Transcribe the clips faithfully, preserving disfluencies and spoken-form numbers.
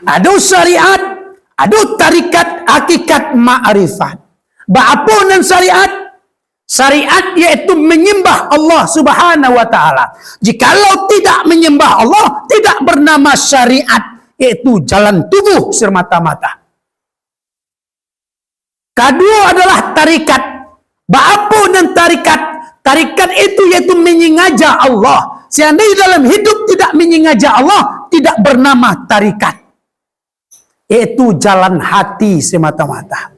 Ado syariat, ado tarikat, hakikat, makrifat. Baapo nan syariat? Syariat yaitu menyembah Allah Subhanahu wa Ta'ala. Jikalau tidak menyembah Allah, tidak bernama syariat, yaitu jalan tubuh semata-mata. Kaduo adalah tarikat. Baapo nan tarikat? Tarikat itu yaitu menyingaja Allah. Seandainya dalam hidup tidak menyingaja Allah, tidak bernama tarikat. Yaitu jalan hati semata-mata.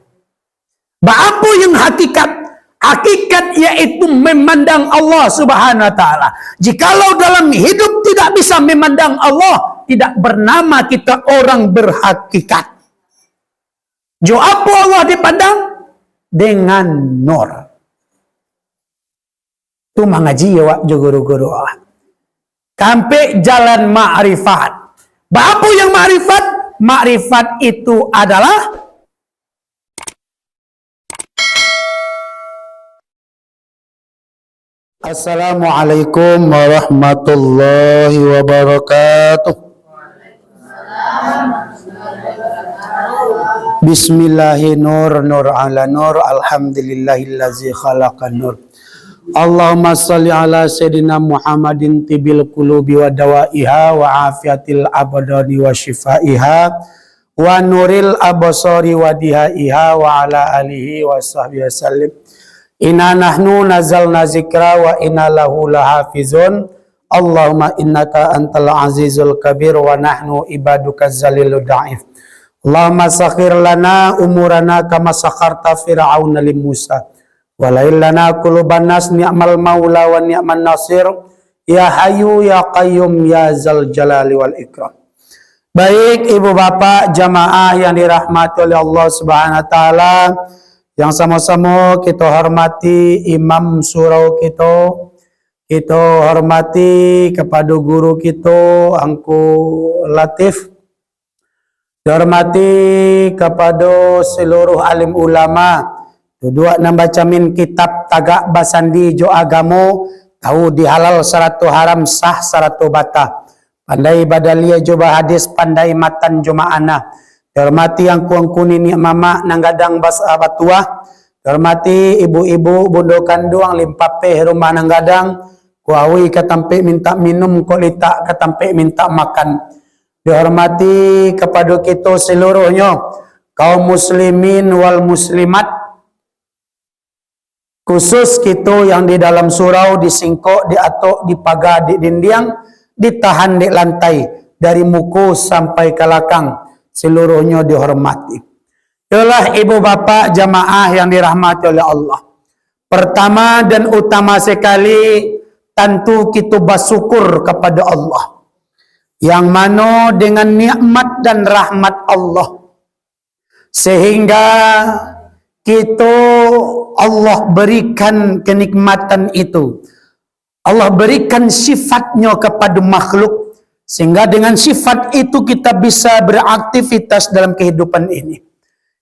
Baapo yang hakikat? Hakikat yaitu memandang Allah Subhanahu wa Ta'ala. Jikalau dalam hidup tidak bisa memandang Allah, tidak bernama kita orang berhakikat. Jo apo Allah dipandang? Dengan nur. Tu mangaji awak jo guru-guru awak. Kampek jalan makrifat. Baapo yang makrifat? Makrifat itu adalah Assalamualaikum warahmatullahi wabarakatuh. Bismillahi nur, nur ala nur, alhamdulillahillazi khalaqa nur. Allahumma salli ala Sayyidina Muhammadin tibil qulubi wa dawaiha wa afiatil abdani wa syifaiha wa nuril absari wa dihaiha wa ala alihi wa sahbihi wasallim. Inna nahnu nazalna zikra wa inna lahu lahafizun. Allahumma innaka antal azizul kabir wa nahnu ibaduka zalilud daif. Allahumma sakhir lana umurana kama sakharta Fir'auna li Musa. Wa lail lana quluban nas ni'mal maula wa ni'man nasir. Ya Hayyu, Ya Qayyum, Ya Zal Jalali wal Ikram. Baik, ibu bapak jamaah yang dirahmati oleh Allah Subhanahu wa Ta'ala, yang samo-samo kito hormati imam surau kito, kito hormati kapado guru kito, Angku Latif, dihormati kapado seluruh alim ulama, duduak nan bacamin kitab, tagak basandi jo agamo, tahu di halal sarato haram, sah sarato bata, pandai badalia jo bahadis, pandai matan jo ma'anah. Dihormati angku-angku niniak mamak nan gadang bas-, batuah, dihormati ibu-ibu bundo kanduang limpapeh rumah nan gadang, kuawi ka tampek mintak minum, kok litak ka tampek mintak makan. Dihormati kapado kito seluruhnyo, kaum muslimin wal muslimat, khusus kito yang di dalam surau, di singkok, di atok, di paga, di dindiang, ditahan dek lantai, dari muko sampai ka lakang, seluruhnyo dihormati. Yolah, ibu bapak jamaah yang dirahmati oleh Allah. Pertama dan utama sekali, tantu kito basyukur kapado Allah. Yang mano dengan nikmat dan rahmat Allah, sehingga kito, Allah berikan kenikmatan itu. Allah berikan sifat-Nyo kapado makhluk, sehingga dengan sifat itu kita bisa beraktivitas dalam kehidupan ini.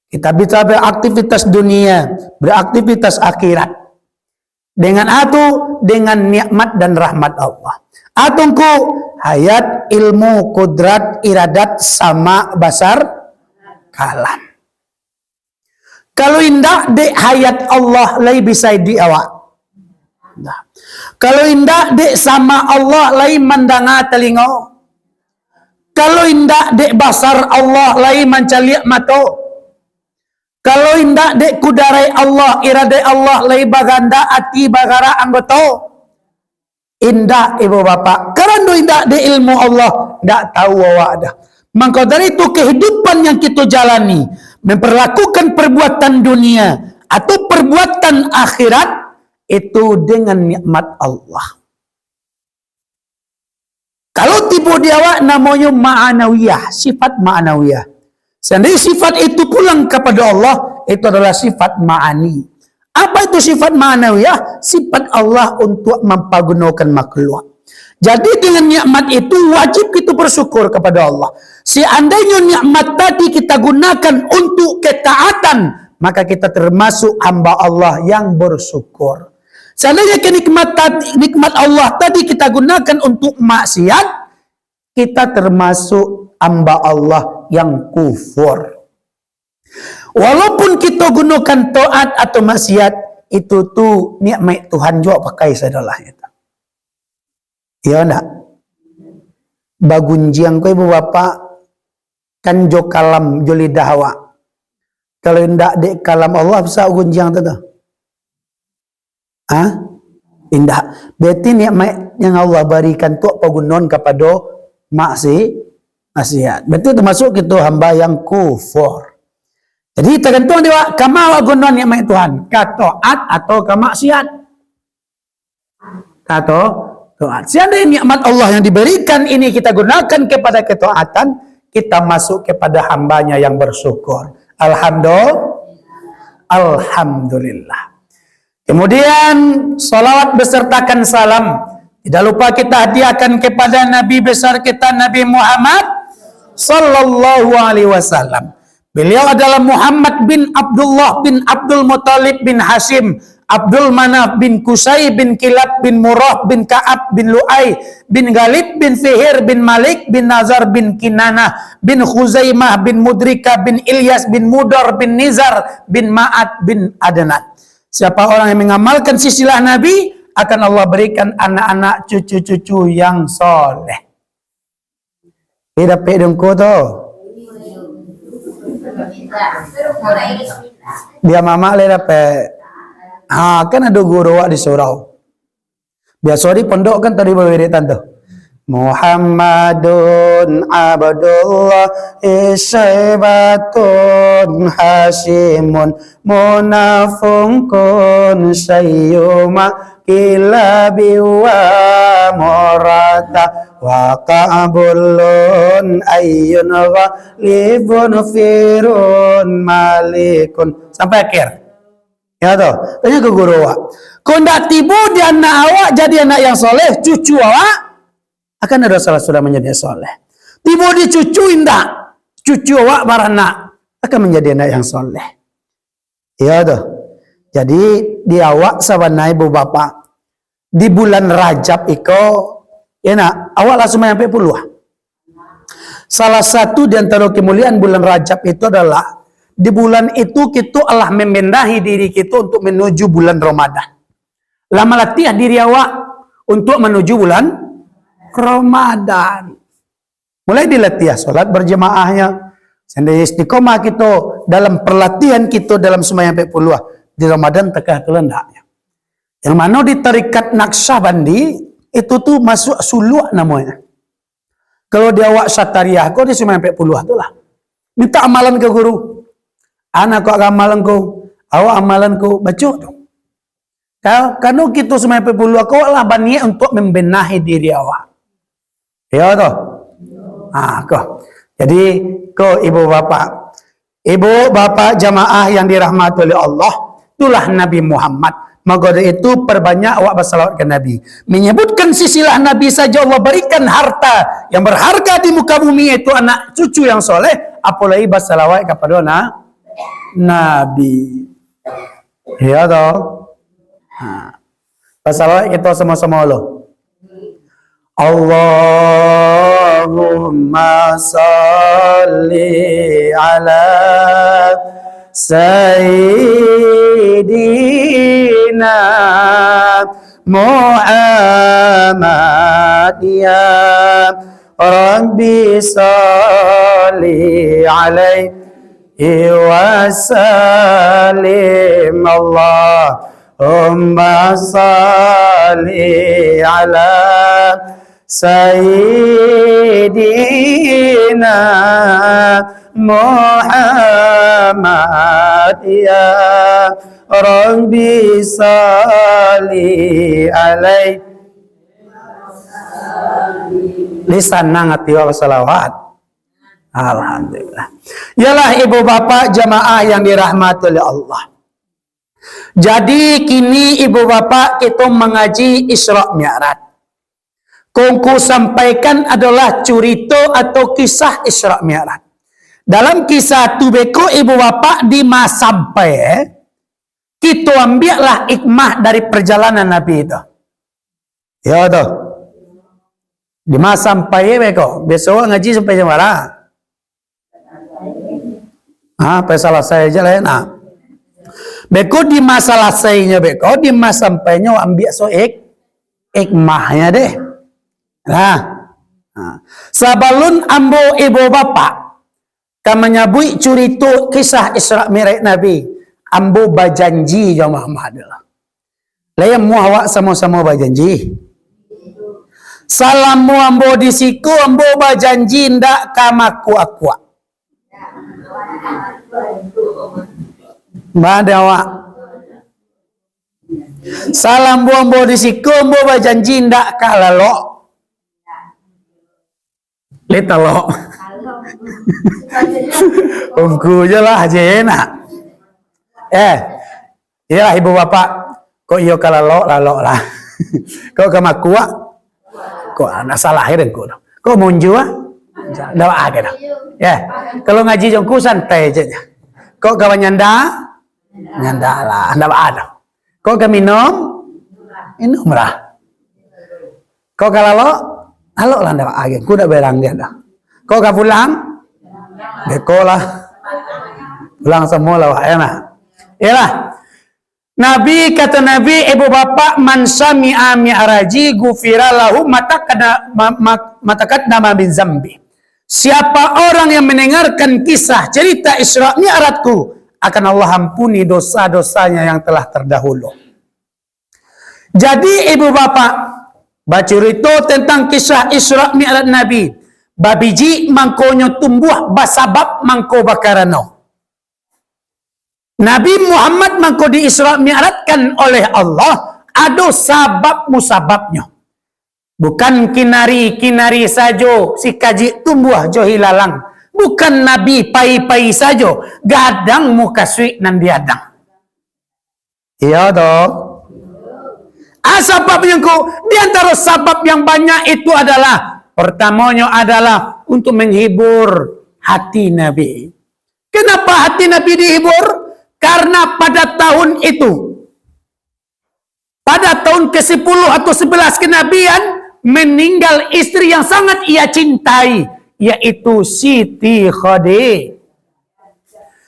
Kita bisa beraktivitas dunia, beraktivitas akhirat. Dengan apa tu? Dengan nikmat dan rahmat Allah. Atungku, hayat, ilmu, kudrat, iradat, sama, basar, kalam. Kalau indak dek hayat Allah, lai bisa iduik awak. Nah. Kalau indak dek sama Allah, lai mandanga talingo. Kalau indak dek basar Allah, lai mancaliak mato. Kalau indak dek kudaraik Allah, iradai Allah, lai bagandak ati, bagarak anggoto. Indak, ibu bapak. Karano indak dek ilmu Allah, ndak tahu awak dah. Mangko dari itu, kehidupan yang kito jalani, memperlakukan perbuatan dunia atau perbuatan akhirat, itu dengan nikmat Allah. Kalau tibo di awak, namonyo ma'anawiyah, sifat ma'anawiyah. Seandainya sifat itu pulang kepada Allah, itu adalah sifat ma'ani. Apa itu sifat ma'anawiyah? Sifat Allah untuk mampagunokan makhluk. Jadi, dengan nikmat itu wajib kita bersyukur kepada Allah. Seandainya nikmat tadi kita gunakan untuk ketaatan, maka kita termasuk hamba Allah yang bersyukur. Seandainya kenikmatan, nikmat Allah tadi kita gunakan untuk maksiat, kita termasuk hamba Allah yang kufur. Walaupun kito gunokan taat atau maksiat, itu tu nikmat Tuhan juo pakai sadolah itu. Iyo ndak? Bagunjiang ko ibu bapak, kan jo kalam, jo lidah awak. Kalau indak dek kalam Allah, bisa gunjiang tu, tu. Ha? Indak. Berarti nikmat yang Allah barikan tu pagunoan kapado maksi-, maksiat. Berarti termasuk kito hamba yang kufur. Jadi, tergantung di awak, kama awak gunoan nikmat Tuhan, ka taat atau ka maksiat. Ka to-, taat. Seandainya nikmat Allah yang diberikan ini kita gunakan kepada ketaatan, kita masuk kepada hamba-Nya yang bersyukur. Alhamdulillah. Alhamdulillah. Kemudian, salawat besertakan salam tidak lupa kita hadiahkan kepada Nabi besar kita, Nabi Muhammad sallallahu alaihi wasallam. Beliau adalah Muhammad bin Abdullah bin Abdul Muttalib bin Hashim, Abdul Manaf bin Qusay bin Kilab bin Murrah bin Ka'ab bin Lu'ay bin Ghalib bin Fihir bin Malik bin Nazar bin Kinanah bin Khuzaimah bin Mudrika bin Ilyas bin Mudar bin Nizar bin Ma'ad bin Adnan. Siapa orang yang mengamalkan silsilah Nabi, akan Allah berikan anak-anak, cucu-cucu yang soleh. Eh, dapek dongko tu. Bia mamak lai dapek. Ha, kan ado guru awak di surau. Biaso di pondok kan tadi bawirid tantu. Muhammadun Abdullah Syaibatun Hasyimun Munafungkun Sayyuma Kilabi wa Murata wa Ka'bulun Ayyun Ghalibun Firun Malikun. Sampai akhir. Ya toh, tanyo ka guru awak. Kok ndak tibo di anak awak jadi anak yang soleh, cucu awak akan ado salah surang manjadi soleh. Tibo di cucu indak, cucu awak baranak akan manjadi anak yang soleh. Ya toh. Jadi di awak sabananyo ibu bapak, di bulan Rajab iko, ya nak, awak lah sumbayang ampek puluah. Salah satu di antaro kemuliaan bulan Rajab itu adalah, di bulan itu kito alah membenahi diri kito untuk menuju bulan Ramadan. Lah malatiah diri awak untuk menuju bulan Ramadan. Mulai dilatiah solat berjamaahnya. Sandai istiqomah kito dalam perlatihan kito dalam sumbayang ampek puluah, di Ramadan takah tu landaknya. Yang mano di tarikat Naqsyabandi, itu tu masuk suluk namonyo. Kalau di awak Satariah ko, di sumbayang ampek puluah tu lah. Minta amalan ka guru. Anak ko amalan ko, awak amalan ko, baco tu. Ka-, kano kito sumbayang ampek puluah ko lah baniat untuk membenahi diri awak. Iyo toh? Ha, ko. Jadi, ko ibu bapak. Ibu bapak jamaah yang dirahmati oleh Allah, itulah Nabi Muhammad. Maka dari itu, perbanyak awak basalawat ka Nabi. Menyebutkan silsilah Nabi saja Allah berikan harta yang berharga di muka bumi, yaitu anak cucu yang soleh, apalagi basalawat kapado na-, Nabi. Iyo toh? Ha. Basalawat kito samo-samo lo. Allahumma salli ala Sayyidina Muhammad, ya Rabbi salli alaihi wasallim. Allahumma salli ala Sayyidina Muhammad, ya Rabbi salli alaihi. Lai sanang ati awak basalawat. Alhamdulillah. Yalah, ibu bapak jamaah yang dirahmati oleh Allah. Jadi, kini ibu bapak kito mangaji Isra Mi'raj. Kongku sampaikan adalah curito atau kisah Isra Mi'raj. Dalam kisah tu beko ibu bapak di ma sampai, kito ambiaklah hikmah dari perjalanan Nabi itu. Yo toh. Di ma sampai beko. Biaso awak ngaji sampai jam bara? Ha, pai salasai je lah, nak. Beko di ma salasainyo, beko di ma sampainyo, ambiak so ik-, ikmahnyo deh. Nah. Ha. Sabalun ambo ibu bapak ka manyabuik curito kisah Isra Mi'raj Nabi, ambo bajanji jo Muhammad lah. Lai amuah awak samo-samo bajanji? Salamo ambo di siko, ambo bajanji ndak ka makuak-kuak. Baa dek awak? Salamo ambo di siko, ambo bajanji ndak ka lalok. Lai talok. Ungku je lah, je nak. Eh, iyolah ibu bapak, kok iyo ka lalok, lalok lah. Kok ka makuak, kok nak salah ya dengku tu. Kok munjua, ndak baa ke dah. Ya, kalau ngaji jo ngku santai je. Kok ka banyanda, nyanda lah, ndak baa dah. Kok ka minum, minum lah. Kok ka lalok, lalok lah, ndak baa ge, ngku ndak berang ge dah. Kok ka pulang, beko lah. Pulang samo lah, wak, ya nah. Iyolah. Nabi, kata Nabi, ibu bapak, "Man sami'a mi'raji ghufira lahu matakada-, ma-, ma-, mataqaddama min zambi." Siapa orang yang mendengarkan kisah cerita Isra Mi'rajku, akan Allah ampuni dosa-dosanya yang telah terdahulu. Jadi, ibu bapak, bacurito tentang kisah Isra Mi'raj Nabi, babiji mangkonyo tumbuah, basabab mangko bakarano. Nabi Muhammad mangko di-Isra Mi'rajkan oleh Allah, ado sabab musababnyo. Bukan kinari-kinari sajo si kajik tumbuah jo hilalang. Bukan Nabi pai-pai sajo, gadang mukasuik nan diadang. Iyo toh? Ah, sababnyo ko, di antaro sabab yang banyak itu adalah, pertamonyo adalah untuk menghibur hati Nabi. Kenapa hati Nabi dihibur? Karena pada tahun itu, pada tahun kesepuluh atau sebelas kenabian, meninggal istri yang sangat ia cintai, yaitu Siti Khadijah.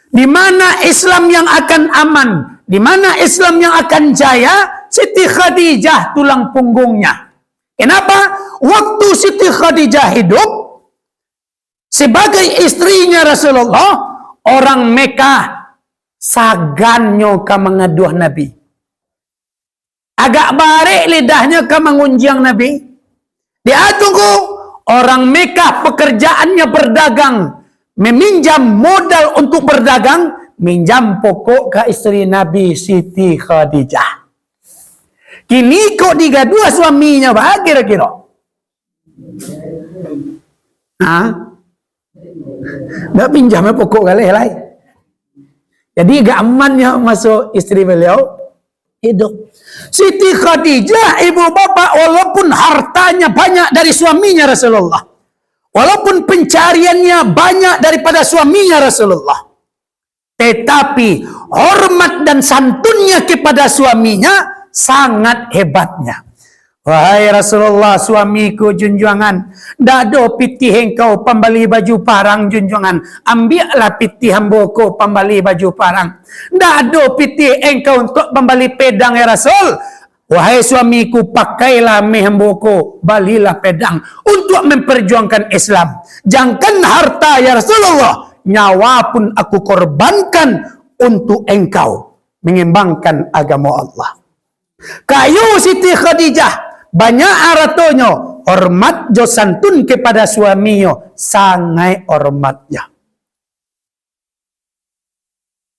Di mana Islam yang akan aman, di mana Islam yang akan jaya, Siti Khadijah tulang punggungnya. Kenapa? Waktu Siti Khadijah hidup, sebagai istrinya Rasulullah, orang Mekah sagannyo ka mangaduah Nabi. Agak barek lidahnyo ka mangunjiang Nabi. Dia tunggu, orang Mekah pekerjaannya berdagang, meminjam modal untuk berdagang, minjam pokok ka istri Nabi Siti Khadijah. Kini kok digaduah suaminyo, bah, kiro-kiro? Ha? Ndak pinjam pokok galeh lai. Jadi, agak aman nyo maso istri beliau hidup. Siti Khadijah, ibu bapak, walaupun hartanya banyak dari suaminya Rasulullah, walaupun pencariannya banyak daripada suaminya Rasulullah, tetapi hormat dan santunnya kepada suaminya sangat hebatnya. Wahai Rasulullah, suamiku junjuangan, ndak ado pitih engkau pambali baju parang, junjuangan. Ambiaklah pitih ambo ko pambali baju parang. Ndak ado pitih engkau untuk pambali pedang, ya Rasul. Wahai suamiku, pakailah meh ambo ko, balilah pedang untuk memperjuangkan Islam. Jangankan harta, ya Rasulullah, nyawa pun aku korbankan untuk engkau mengembangkan agama Allah. Kayo Siti Khadijah, banyak aratonyo, hormat jo santun kepada suaminyo, sangaik hormatnyo.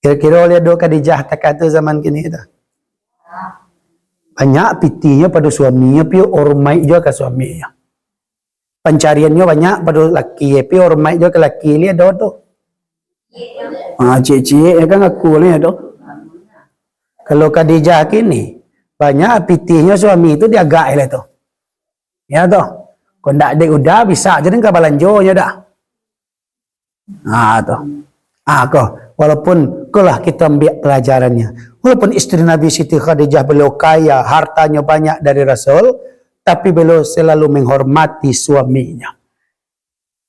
Kiro-kiro lai ado Khadijah takah tu zaman kini tu? Banyak pitihnyo pado suaminyo, pi hormat juo ka suaminyo. Pancariannyo banyak pado laki, pi hormat juo ka laki, lai ado tu? Ha, ciek-ciek yo kan aku lai ado. Kalau Khadijah kini, banyak pitihnyo suami tu diagak lai tu. Yo tu. Kok ndak dek uda, bisa je den ka balanjonyo dah. Ha, tu. Ha, ko. Walaupun, ko lah kito ambiak pelajarannya. Walaupun isteri Nabi Siti Khadijah beliau kaya, hartanyo banyak dari Rasul, tapi beliau selalu menghormati suaminya.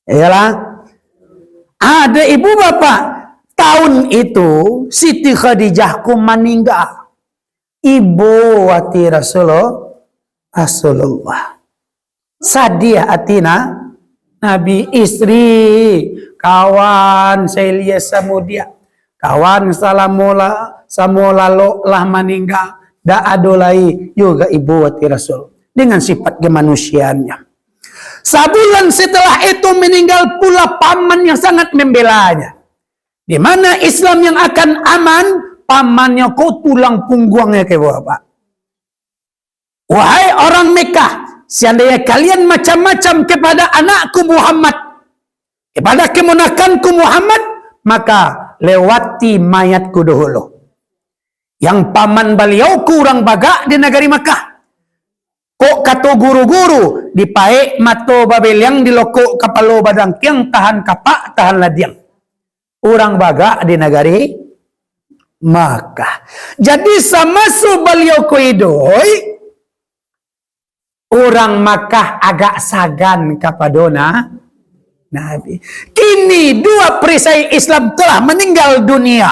Iyalah. Ada ibu bapak, tahun itu Siti Khadijah ko maninggal. Ibo ati Rasulullah, Rasulullah. Sadiah ati na-, Nabi, istri, kawan, sailia samudiak, kawan, salamo la-, samo lalok lah maninggal, dak ado lai, yo ga ibo ati Rasul, dengan sifat kemanusiaannya. Sabulan setelah itu meninggal pula paman yang sangat membelanya. Di mana Islam yang akan aman, pamannyo ko tulang pungguangnyo, ke bapak. Wahai orang Mekah, seandainya kalian macam-macam kepada anakku Muhammad, kepada kemonakanku Muhammad, maka lewati mayatku dahulu. Yang paman baliau ko urang bagak di nagari Makkah. Kok kato guru-guru, dipaek mato babeliang, dilokok kapalo badangkiang, tahan kapak, tahan ladiang. Urang bagak di nagari Makkah. Jadi, samaso baliau ko iduik, urang Makkah agak sagan kapado na-, Nabi. Kini, dua perisai Islam telah meninggal dunia.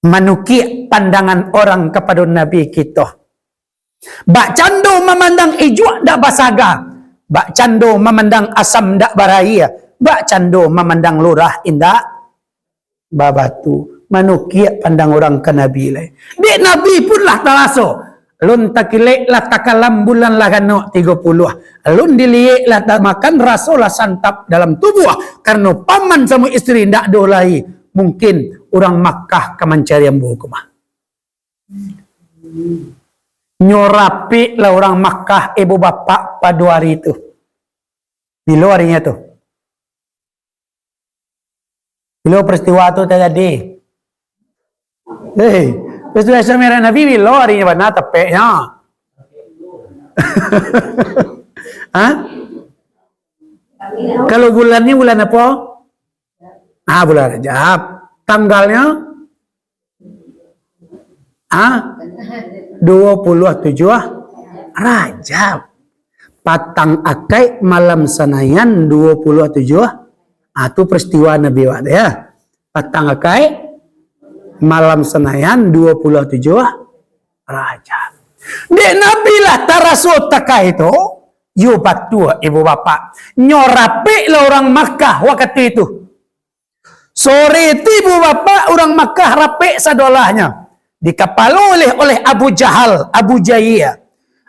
Manukiak pandangan orang kapado Nabi kito. Bak cando mamandang ijuak dak basaga, bak cando mamandang asam dak baraia, bak cando mamandang lurah indak babatu. Manukiak pandang urang ka Nabi lai. Dek Nabi pun lah taraso. Lun takilek lah takalam, bulan lah ganok tigo puluah. Lun diliek lah tamakan, raso lah santap dalam tubuah. Karano paman samo istri ndak doh lai. Mungkin urang Makkah ka mancari ambo ko mah. Nyo rapik lah urang Makkah, ibu bapak, pado ari tu. Bilo arinyo tu? Bilo peristiwa tu tajadi? Hei, peristiwa Isra Mi'raj Nabi bilo arinyo bana tepeknyo? Hah? Kalau bulan ni bulan apo? Ah, bulan Rajab. Tanggalnyo? Ah, dua puluh tujuh Rajab. Patang Akaik malam Sanayan dua puluh tujuh. Ah, tu peristiwa Nabi awak tu, ya. Patang Akaik malam Sanayan dua puluh tujuh Rajab. Dek Nabi lah taraso takai tu, yo batua, ibu bapak. Nyo rapik lah urang Makkah wakatu itu. Sore tu, ibu bapak, urang Makkah rapek sadolahnyo. Dikapalo oleh, oleh Abu Jahal, Abu Jahia.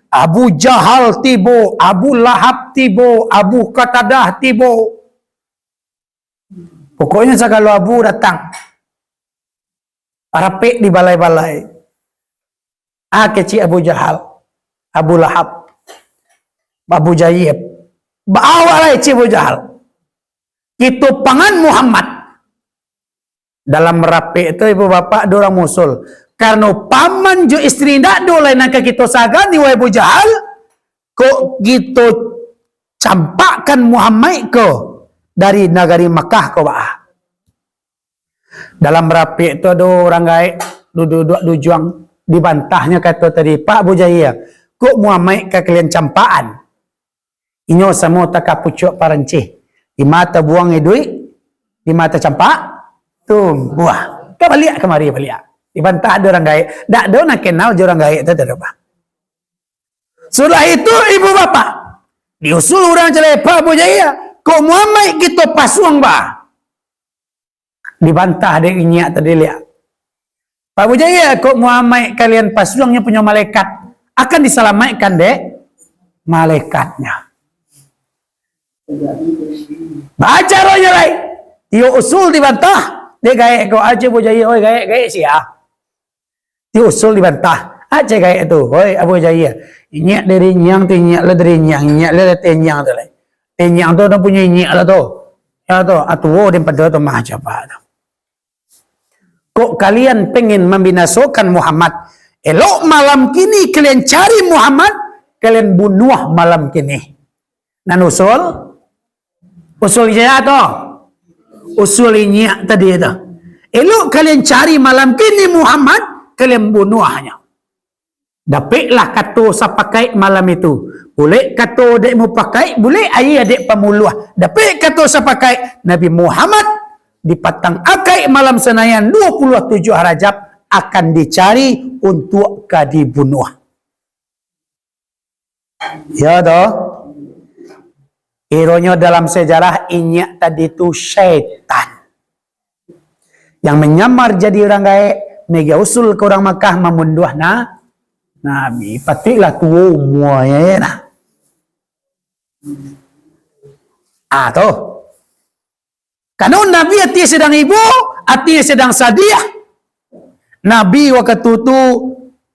Abu Jahal tibo, Abu Lahab tibo, Abu Qatadah tibo. Pokoknyo sagalo Abu datang. Rapek di balai-balai. Ah, kecek Abu Jahal, Abu Lahab, Abu Jahia. Baa awak lai, kecek Abu Jahal. Kito pangan Muhammad. Dalam rapek tu, ibu bapak, ado urang musul. Karano paman jo istri ndak ado lai nan ka kito sagani, wahai Abu Jahal, kok kito campakkan Muhammad ko dari nagari Makkah ko, baa. Dalam rapek tu ado urang gaek duduak-duduak di ujuang, dibantahnyo kato tadi, "Pak Abu Jahia, kok Muhammad ka kalian campakan? Inyo samo taka pucuak parancih, di ma tabuang iduik, di ma tacampak tumbuah." Ka baliak kamari, baliak. Dibantah ado urang gaek, dak ado nan kenal jo urang gaek tu, dak ado, Pak. Sudah itu, ibu bapak, diusul urang calai, "Pak Abu Jahia, kok Muhammad kito pasuang, baa?" Dibantah dek inyiak tadi, liak. "Pak Abu Jahia, kok Muhammad kalian pasuang, nyo punyo malaikat, akan disalamaikkan dek malaikatnya." Baa caronyo lai? Iyo usul dibantah dek gaek ko, "Aje Abu Jahia, oi, gaek, gaek sia." Diusul dibantah. Aje gaek tu, "Oi, Abu Jahia, inyiak dari inyiang tu, inyiak lah dari inyiang, inyiak lah dari inyiang tu lai. Inyiang tu dah punyo inyiak lah tu. Ya tu, atuo daripada tu mah, coba tu. Kok kalian pengen mambinasokan Muhammad? Elok malam kini kalian cari Muhammad, kalian bunuah malam kini." Nan usul? Usul sia tu? Usul inyiak tadi tu. "Elok kalian cari malam kini Muhammad, kalian bunuahnyo." Dapeklah kato sapakaik malam itu, Bulek kato dek mupakaik, bulek aia dek pamuluah. Dapek kato sapakaik, Nabi Muhammad di patang akaik malam Sanayan dua puluh tujuh Rajab akan dicari untuak ka dibunuah. Ya toh? Ironyo dalam sejarah inyiak tadi tu syaitan. Yang menyamar jadi urang gaek, mega usul ka urang Makkah mamunduah na-, Nabi. Patuiklah tuo umuanyo, ya nah. Ah, tu. Karano Nabi ati sedang ibo, ati sedang sadiah. Nabi wakatu tu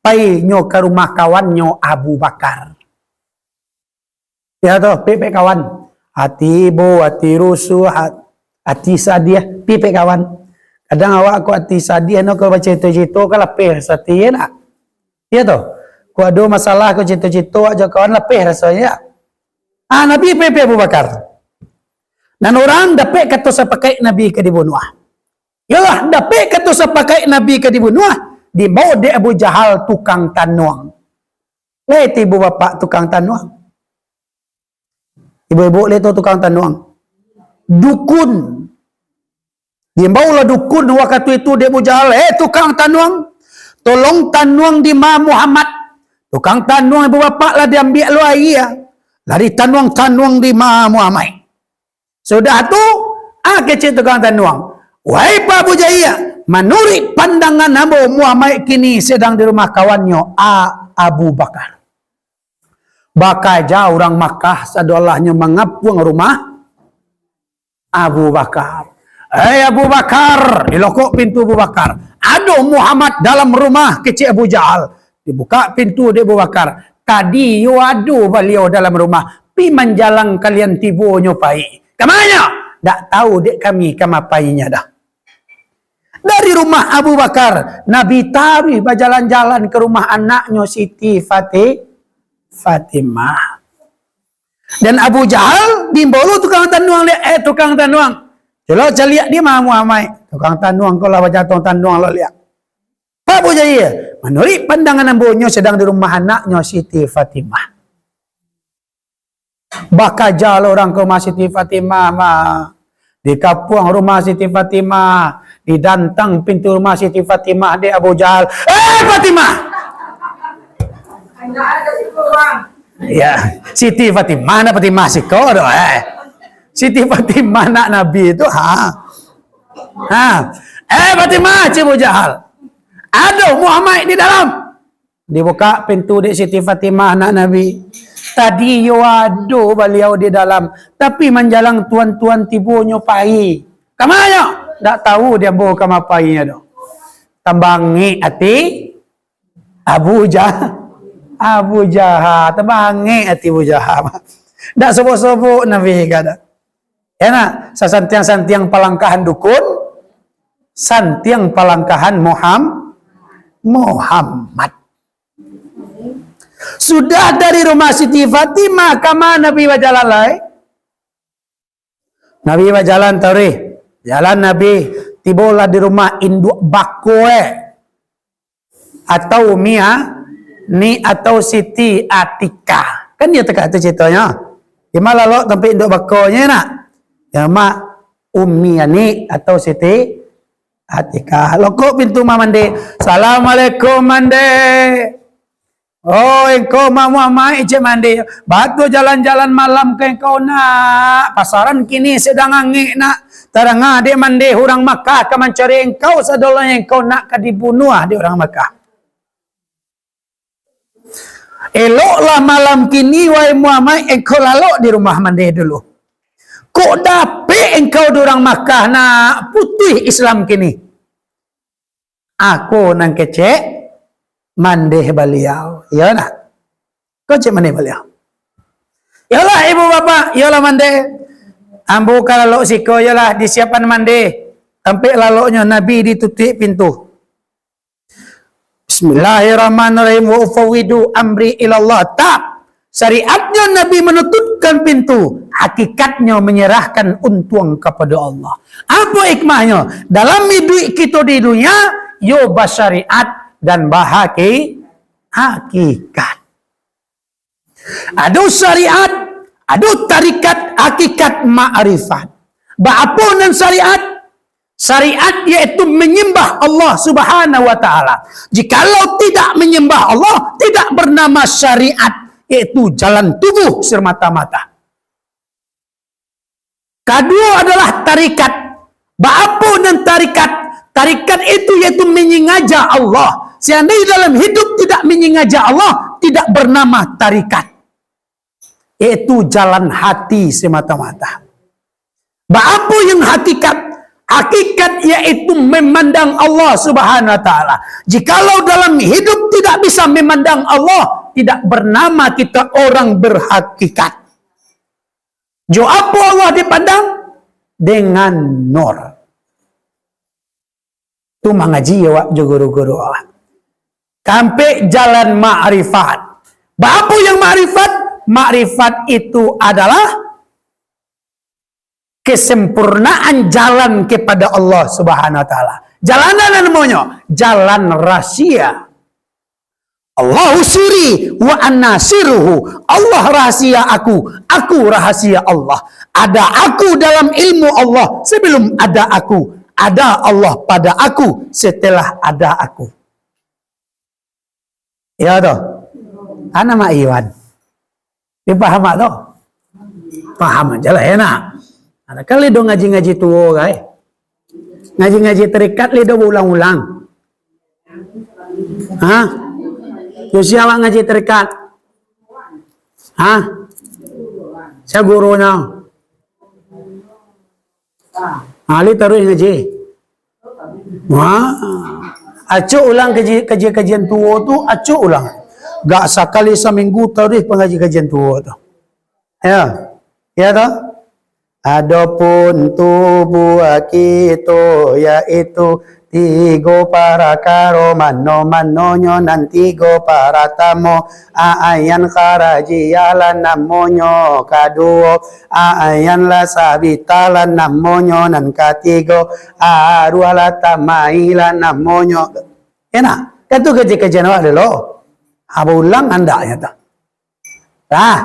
painyo ka rumah kawannyo Abu Bakar. Ya toh, pek-pek kawan. Ati ibo, ati rusuah, at-, ati sadiah, pek-pek kawan. Kadang awak ko ati sadiah no, ko bacarito-carito kan lapeh raso ati, ya nak? Ya toh? Ko ado masalah, ko carito-carito awak jo kawan, lapeh rasonyo, ya. Ah, Nabi pek-pek Abu Bakar. Nan urang dapek kato sapakaik Nabi ka dibunuah. Yalah, dapek kato sapakaik Nabi ka dibunuah, dibaok dek Abu Jahal tukang tanuang. Lai tu ibo bapak tukang tanuang. Ibo-ibo lai tu tukang tanuang. Dukun. Diimbaulah dukun wakatu itu dek Abu Jahal, "Eh, tukang tanuang, tolong tanuang di ma Muhammad." Tukang tanuang ibo bapak lah diambiak lo aia. Lah ditanuang-tanuang di ma Muhammad. Sudah tu, ah, kecek tukang tanuang, "Wahai Pak Abu Jahal, manuruik pandangan ambo, Muhammad kini sedang di rumah kawannyo, A-, Abu Bakar." Bakaja urang Makkah sadolahnyo mangapuang rumah Abu Bakar. "Hei Abu Bakar," dilokok pintu Abu Bakar. "Ado Muhammad dalam rumah," kecek Abu Jahal. Dibukak pintu dek Abu Bakar. "Tadi yo ado baliau dalam rumah, pi manjalang kalian tibonyo pai." "Ka manyo?" "Dak tahu dek kami ka ma painyo doh." Dari rumah Abu Bakar, Nabi taruih bajalan-jalan ka rumah anaknyo Siti Fati-, Fatimah. Dan Abu Jahal diimbau lo tukang tanuang liak, "Eh, tukang tanuang, cubo caliak di ma Muhammad." Tukang tanuang ko lah bajatuah tanuang lo liak. "Pak Abu Jahal, manuruik pandangan ambo, nyo sedang di rumah anaknyo Siti Fatimah." Bakaja lo urang ka rumah Siti Fatimah, mah. Dikapuang rumah Siti Fatimah, didantang pintu rumah Siti Fatimah dek Abu Jahal. "Eh, Fatimah!" Ya, Siti Fatimah, nak Fatimah siko doh, eh. Siti Fatimah, nak Nabi tu, ha. Ha. "Eh, Fatimah," cek Abu Jahal. "Ado Muhammad di dalam." Dibukak pintu dek Siti Fatimah, anak Nabi. "Tadi yo ado baliau di dalam, tapi manjalang tuan-tuan tibonyo pai." "Ka manyo?" "Dak tahu di ambo ka ma painyo doh." Tambah angek ati Abu Jah-, Abu Jahal. Tambah angek ati Abu Jahal. Dak sobok-sobok Nabi ka dak. Ya nak, sasantiang-santiang palangkahan dukun, santiang palangkahan Muham-, Muhammad. Sudah dari rumah Siti Fatimah, ka ma Nabi bajalan lai? Nabi bajalan taruih. Jalan Nabi, tibolah di rumah induak bako, eh. Atau Umi A-, ni atau Siti Atikah. Kan iyo takah tu caritonyo. Di ma lalok tampek induak bakonyo nak? Di ma Umi Ani atau Siti Atikah. Lokok pintu ma Mande. "Assalamualaikum, Mande." "Oh, engkau ma Muhammad," cek Mande. "Batua jalan-jalan malam ka engkau nak. Pasaran kini sadang angek nak. Tadanga dek Mande urang Makkah ka mancari engkau, sadolonyo engkau nak ka dibunuah dek urang Makkah. Eloklah malam kini, wahai Muhammad, engkau lalok di rumah Mande dulu. Kok dapek engkau di urang Makkah nak, putuih Islam kini." Ako nan kecek Mande baliau. Iyo nak? Ko cek Mande baliau. "Iyolah ibu bapak, iyolah Mande. Ambo ka lalok siko, iyolah disiapan Mande. Tampek laloknyo Nabi ditutuik pintu. Bismillahirrahmanirrahim. Wa ufawwidu amri ilallah." Tap. Syariatnyo Nabi manutupkan pintu, hakikatnyo manyarahkan untuang kapado Allah. Apo hikmahnyo? Dalam iduik kito di dunia, yo basyariat dan bahaki-, hakikat. Ado syariat, ado tarikat, hakikat, makrifat. Baapo nan syariat? Syariat yaitu menyembah Allah Subhanahu wa Ta'ala. Jikalau tidak menyembah Allah, tidak bernama syariat, yaitu jalan tubuh semata-mata. Kaduo adalah tarikat. Baapo nan tarikat? Tarikat itu yaitu menyingaja Allah. Seandainya dalam hidup tidak menyingaja Allah, tidak bernama tarikat. Yaitu jalan hati semata-mata. Baapo yang hakikat? Hakikat yaitu memandang Allah Subhanahu wa Ta'ala. Jikalau dalam hidup tidak bisa memandang Allah, tidak bernama kita orang berhakikat. Jo apo Allah dipandang? Dengan nur. Tu mangaji awak jo guru-guru awak. Kampek jalan makrifat. Baapo yang makrifat? Makrifat itu adalah kesempurnaan jalan kepada Allah Subhanahu wa Ta'ala. Jalan nan namonyo jalan rahasia. Allahu sirri wa ana sirruhu. Allah rahasia aku, aku rahasia Allah. Ada aku dalam ilmu Allah sebelum ada aku. Ada Allah pada aku setelah ada aku. Ya toh? Ana Mak Iwan. Dipaham tak tu? Paham aja lah, ya nak? Ada kali do ngaji-ngaji tuo, kai. Ngaji-ngaji tarikat li do baulang-ulang. Hah? Yo sia awak ngaji tarikat? Hah? Sia gurunyo? Ali taruih ngaji. Wah. Acok ulang kaji-, kaji-kajian tuo tu, acok ulang. Gak sakali saminggu taruih pangaji kajian tuo tu. Ya. Ya toh? Adopun tubuah kito, yaitu tigo parakaro, mano-manonyo nan tigo paratamo, a'yan kharajiah lah namonyo kaduo, a'yan lah sabitah lah namonyo nan katigo, aruah lah tamaih lah namonyo. Enak? Kan tu kaji-kajian awak dulu. Ha, baulang andaknyo tu. Lah.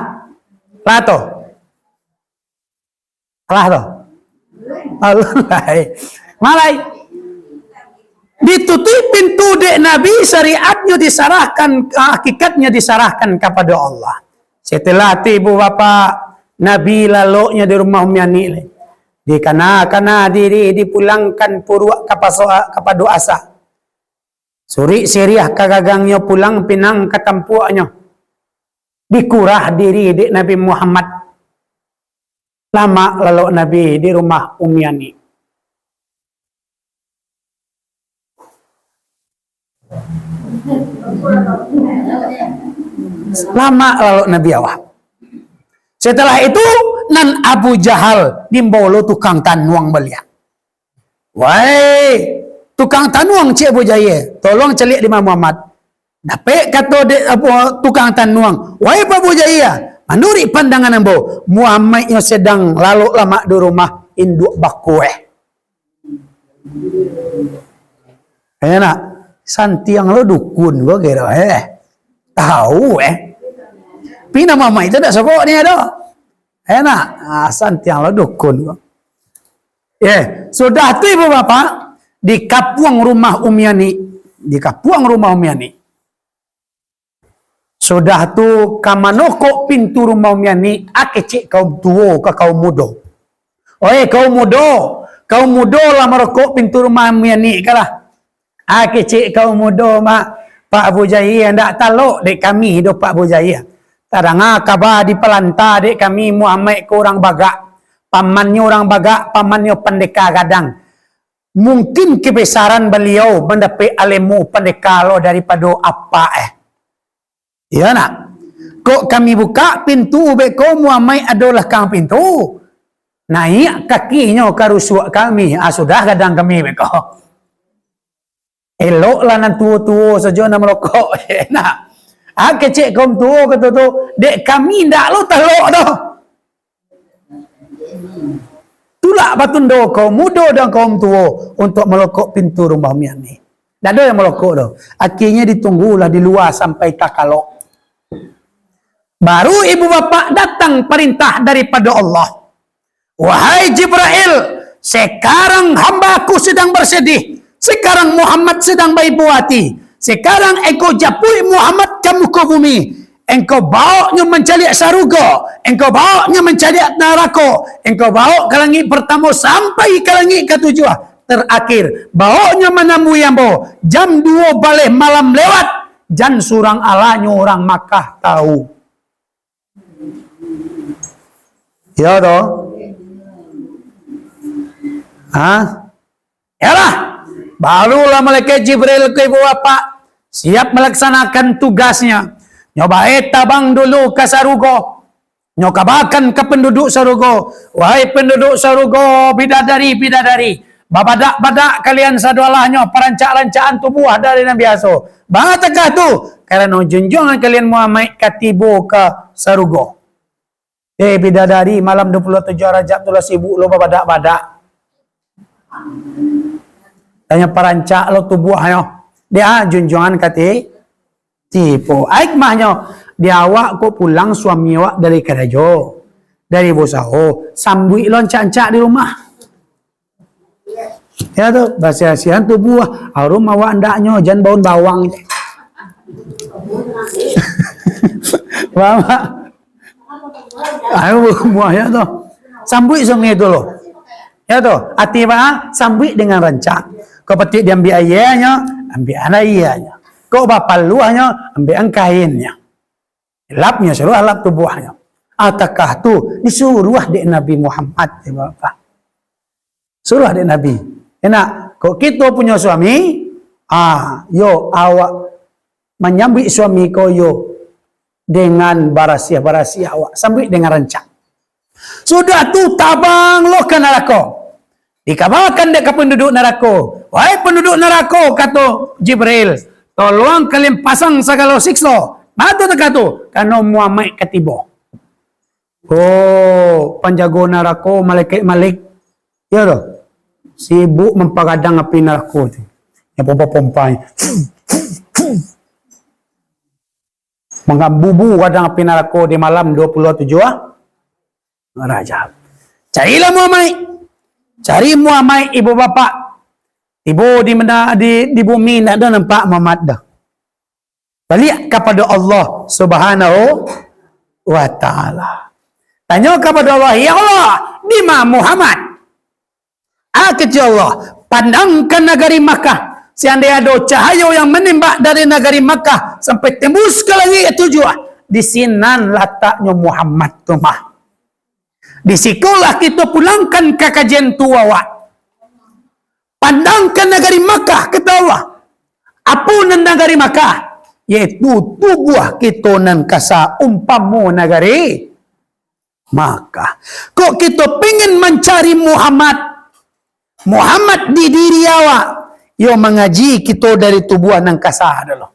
Lah tu. Alah tu. Alah, lai. Malai. Ditutuik pintu dek Nabi, syariatnyo disarahkan, hakikatnyo disarahkan kapada Allah. Setelah tu, ibu bapak, Nabi laloknyo di rumah Umi Ani lai. Dikana-kana diri, dipulangkan puruak ka paso-, ka pado asa. Surik siriah ka gagangnyo, pulang pinang ka tampuaknyo. Dikurah diri dek Nabi Muhammad. Lamak lalok Nabi di rumah Umi Ani. Lamak lalok Nabi awak. Setelah itu, nan Abu Jahal dibawa lo tukang tanuang baliak. "Wai, tukang tanuang," cek Abu Jahal, "tolong caliak di Imam Muhammad." Dapek kato dek apo, tukang tanuang, "Wai Pak Abu Jahal, manuruik pandangan ambo, Muhammad nyo sedang lalok lamak di rumah induak bakueh." Enak, santiang lo dukun ko kiro, eh. Tahu, eh. Pi nan Muhammad itu dak sabok ni ado. Enak, ah, santiang lo dukun ko. Eh, sudah tu ibu bapak, dikapuang rumah Umi Ani. Dikapuang rumah Umi Ani. Sudah tu, ka manokok pintu rumah Umi Ani, akecek kaum tuo ka kaum mudo. "Oi, kaum mudo, kaum mudo lah marokok pintu rumah Umi Ani ka lah." Akecek kaum mudo, "Mak, Pak Abu Jahal ndak talok dek kami doh, Pak Abu Jahal. Tadanga kaba di Palanta dek kami Muhammad ko urang bagak. Pamannyo urang bagak, pamannyo pandeka gadang. Mungkin kebesaran baliau mandapek alemu pandeka lo daripado apak, eh." Iyo nak? Kok kami bukak pintu beko, Muhammad ado lakang pintu. Naiak kakinyo ka rusuak kami, ah, sudah gadang kami beko. Eloklah nan tuo-tuo sajo nan malokok. Nak? Ah, kecek kaum tuo kato tu, dek kami ndak lo talok doh. Tulak batundo kaum mudo dan kaum tuo untuak malokok pintu rumah Umi Ani. Ndak ado yang malokok doh. Akhirnyo ditunggulah di lua sampai takalok. Baru ibu bapak datang parintah daripado Allah. "Wahai Jibrail, sekarang hamba-Ku sedang bersedih, sekarang Muhammad sedang baibo ati, sekarang engkau japuik Muhammad ka muko bumi, engkau bawoknyo mancaliak sarugo, engkau bawoknyo mancaliak narako, engkau bawok ka langik partamo sampai ka langik katujuah, terakhir, bawoknyo manamui ambo jam duo baleh malam lewat, jan surang alanyo urang Makkah tahu." Iyo toh? Hah? Iyolah. Barulah malaikat Jibril ka ibu bapak, siap malaksanakan tugasnyo. Nyo bae tabang dulu ka sarugo. Nyo kabakan ka panduduk sarugo. "Wahai panduduk sarugo, bidadari-bidadari, babadak-badak kalian sadoalahnyo, parancak-rancakan tubuah dari nan biaso. Baa takah tu? Karano junjuangan kalian Muhammad ka tibo ka sarugo." Eh, bidadari, malam dua puluh tujuh Rajab tu lah sibuk lo babadak-badak. Tanyo parancak lo tubuahnyo. Dia junjuangan ka ti-, tibo. Hikmahnyo, di awak kok pulang suami awak dari karajo, dari busaho, sambuik lo ancak-ancak di rumah. Ya tu, basiah-siahan tubuah, harum awak andaknyo, jan baun bawang. Paham tak? Ayo, buah ya tu. Sambuik sungai tu lo. Ya tu, ati ba, sambuik dengan rancak. Kok patik diambiak aianyo, ambiak aianyo. Kok bapaluahnyo, ambiak kainnyo. Lapnyo saluruah lap tubuahnyo. Atakah tu disuruah dek Nabi Muhammad, ya Bapak? Suruah dek Nabi. Enak, kok kito punyo suami, ah, yo awak manyambuik suami ko yo dengan barasiah-barasiah awak, sambuik dengan rancak. Sudah tu tabang lo ka narako. Dikabakan dek ka panduduk narako. "Wahai panduduk narako," kato Jibril, "tolong kalian pasang sagalo sikso." Baa takah tu? Karano Muhammad ka tibo. Oh, panjago narako, malaikat Malik. Iyo tu. Sibuk mampagadang api narako tu. Yang pompa-pompa ni. Manggambubu gadang api narako di malam dua puluh tujuh, ah, Rajab. Carilah Muhammad. Cari Muhammad, ibu bapak. Tibo di mena-, di, di bumi, ndak ado nampak Muhammad doh. Baliak kapado Allah Subhanahu wa Ta'ala. Tanyo kapado Allah, "Ya Allah, dima Muhammad?" Ah, kecek Allah, "Pandangkan nagari Makkah. Seandai ado cahayo yang manembak dari nagari Makkah sampai tembus ka langik tujuah, di sinan lataknyo Muhammad tu mah. Di sikolah kito pulangkan kakajian tu awak." Pandangkan nagari Makkah, kata Allah. Apo nan nagari Makkah? Yaitu tubuah kito nan kasa umpamo nagari Makkah. Kok kito pengen mancari Muhammad, Muhammad di diri awak, yo mangaji kito dari tubuah nan kasa dulu.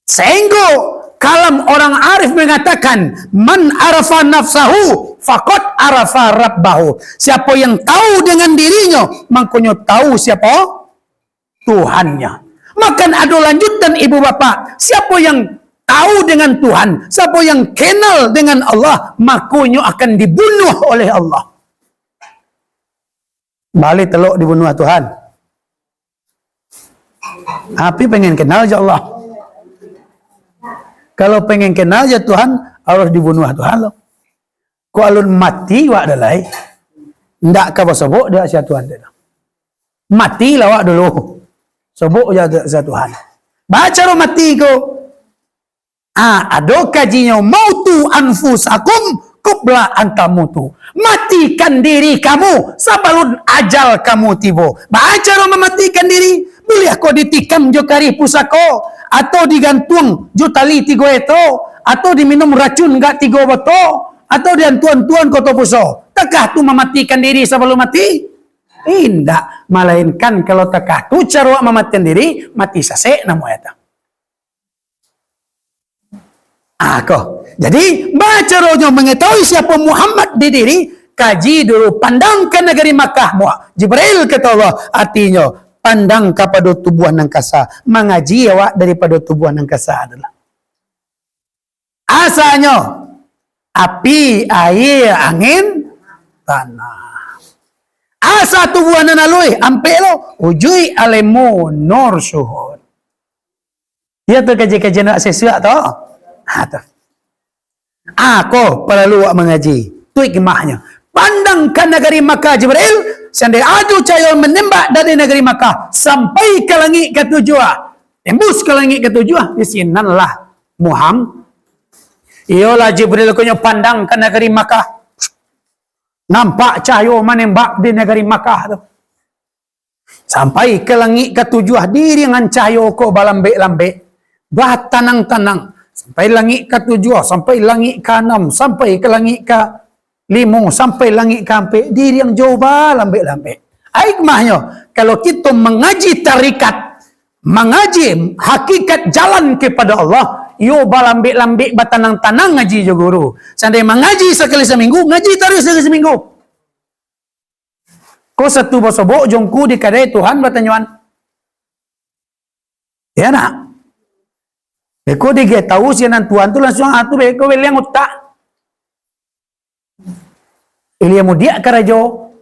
Sahinggo kalam orang arif mangatakan, "Man arafa nafsahu, faqad arafa rabbahu." Siapo yang tahu dengan dirinyo, mangkonyo tahu siapo Tuhannyo. Makan ado lanjutan, ibu bapak. Siapo yang tahu dengan Tuhan, siapo yang kenal dengan Allah, makonyo akan dibunuh oleh Allah. Baleh telok dibunuah Tuhan. Tapi pengen kenal jo Allah. Kalau pengen kenal jo Tuhan, harus dibunuah Tuhan lo. Kok alun mati wak dah lai, ndak ka basobok dek sia Tuhan tu. Matilah wak dulu. Sobok jo dek sia Tuhan. Bacaro mati ko. Ah, ado kajinyo, "Mautu anfusakum qabla an tamutu." Matikan diri kamu sabalun ajal kamu tibo. Bacaro mamatikan diri, buliah ko ditikam jo karih pusako, atau digantuang jo tali tigo eto, atau diminum racun gak tigo boto, atau diantuan-antuan koto puso. Takah tu mamatikan diri sabalun mati? Indak, malainkan kalau takah tu caro mamatikan diri, mati sasek namo eto. Ah, ko. Jadi, bacaronyo mangatahui siapo Muhammad di diri, kaji dulu, pandang ka nagari Makkah, Mu-, Jibril, kata Allah, artinyo, pandang kapado tubuah nan kasa, mangaji awak daripado tubuah nan kasa tu lah. Asanyo, api, aia, angin, tanah. Asa tubuah nan aluih, ampek lo, ujuik, alemu, nur, suhud. Iyo tu kaji-kajian awak sasuak tu. Ha, tu. Ah, ko paralu awak mangaji. Tu hikmahnyo. Pandang ka nagari Makkah, Jibril, sandai ado cahayo manembak dari nagari Makkah sampai ka langik katujuah. Tembus ka langik katujuah, di sinanlah Muhammad. Iyolah Jibril ko nyo pandang ka nagari Makkah. Nampak cahayo manembak di nagari Makkah tu. Sampai ka langik katujuah, diriangan cahayo ko balambek-lambek, batanang-tanang. Sampai langik katujuah, sampai langik kaanam, sampai ka langik kalimo, sampai langik kaampek, diriang juo balambek-lambek. Hikmahnyo, kalau kito mangaji tarikat, mangaji hakikat jalan kepada Allah, iyo balambek-lambek, batanang-tanang ngaji jo guru. Sandai mangaji sakali saminggu, ngaji taruih sakali saminggu. Ko satu basobok jo ngku di kadai, Tuhan batanyoan. Ya nak? Beko digai tahu sianan Tuhan tu langsung, ah, tu beko beliang utak. Ilia mudiak karajo.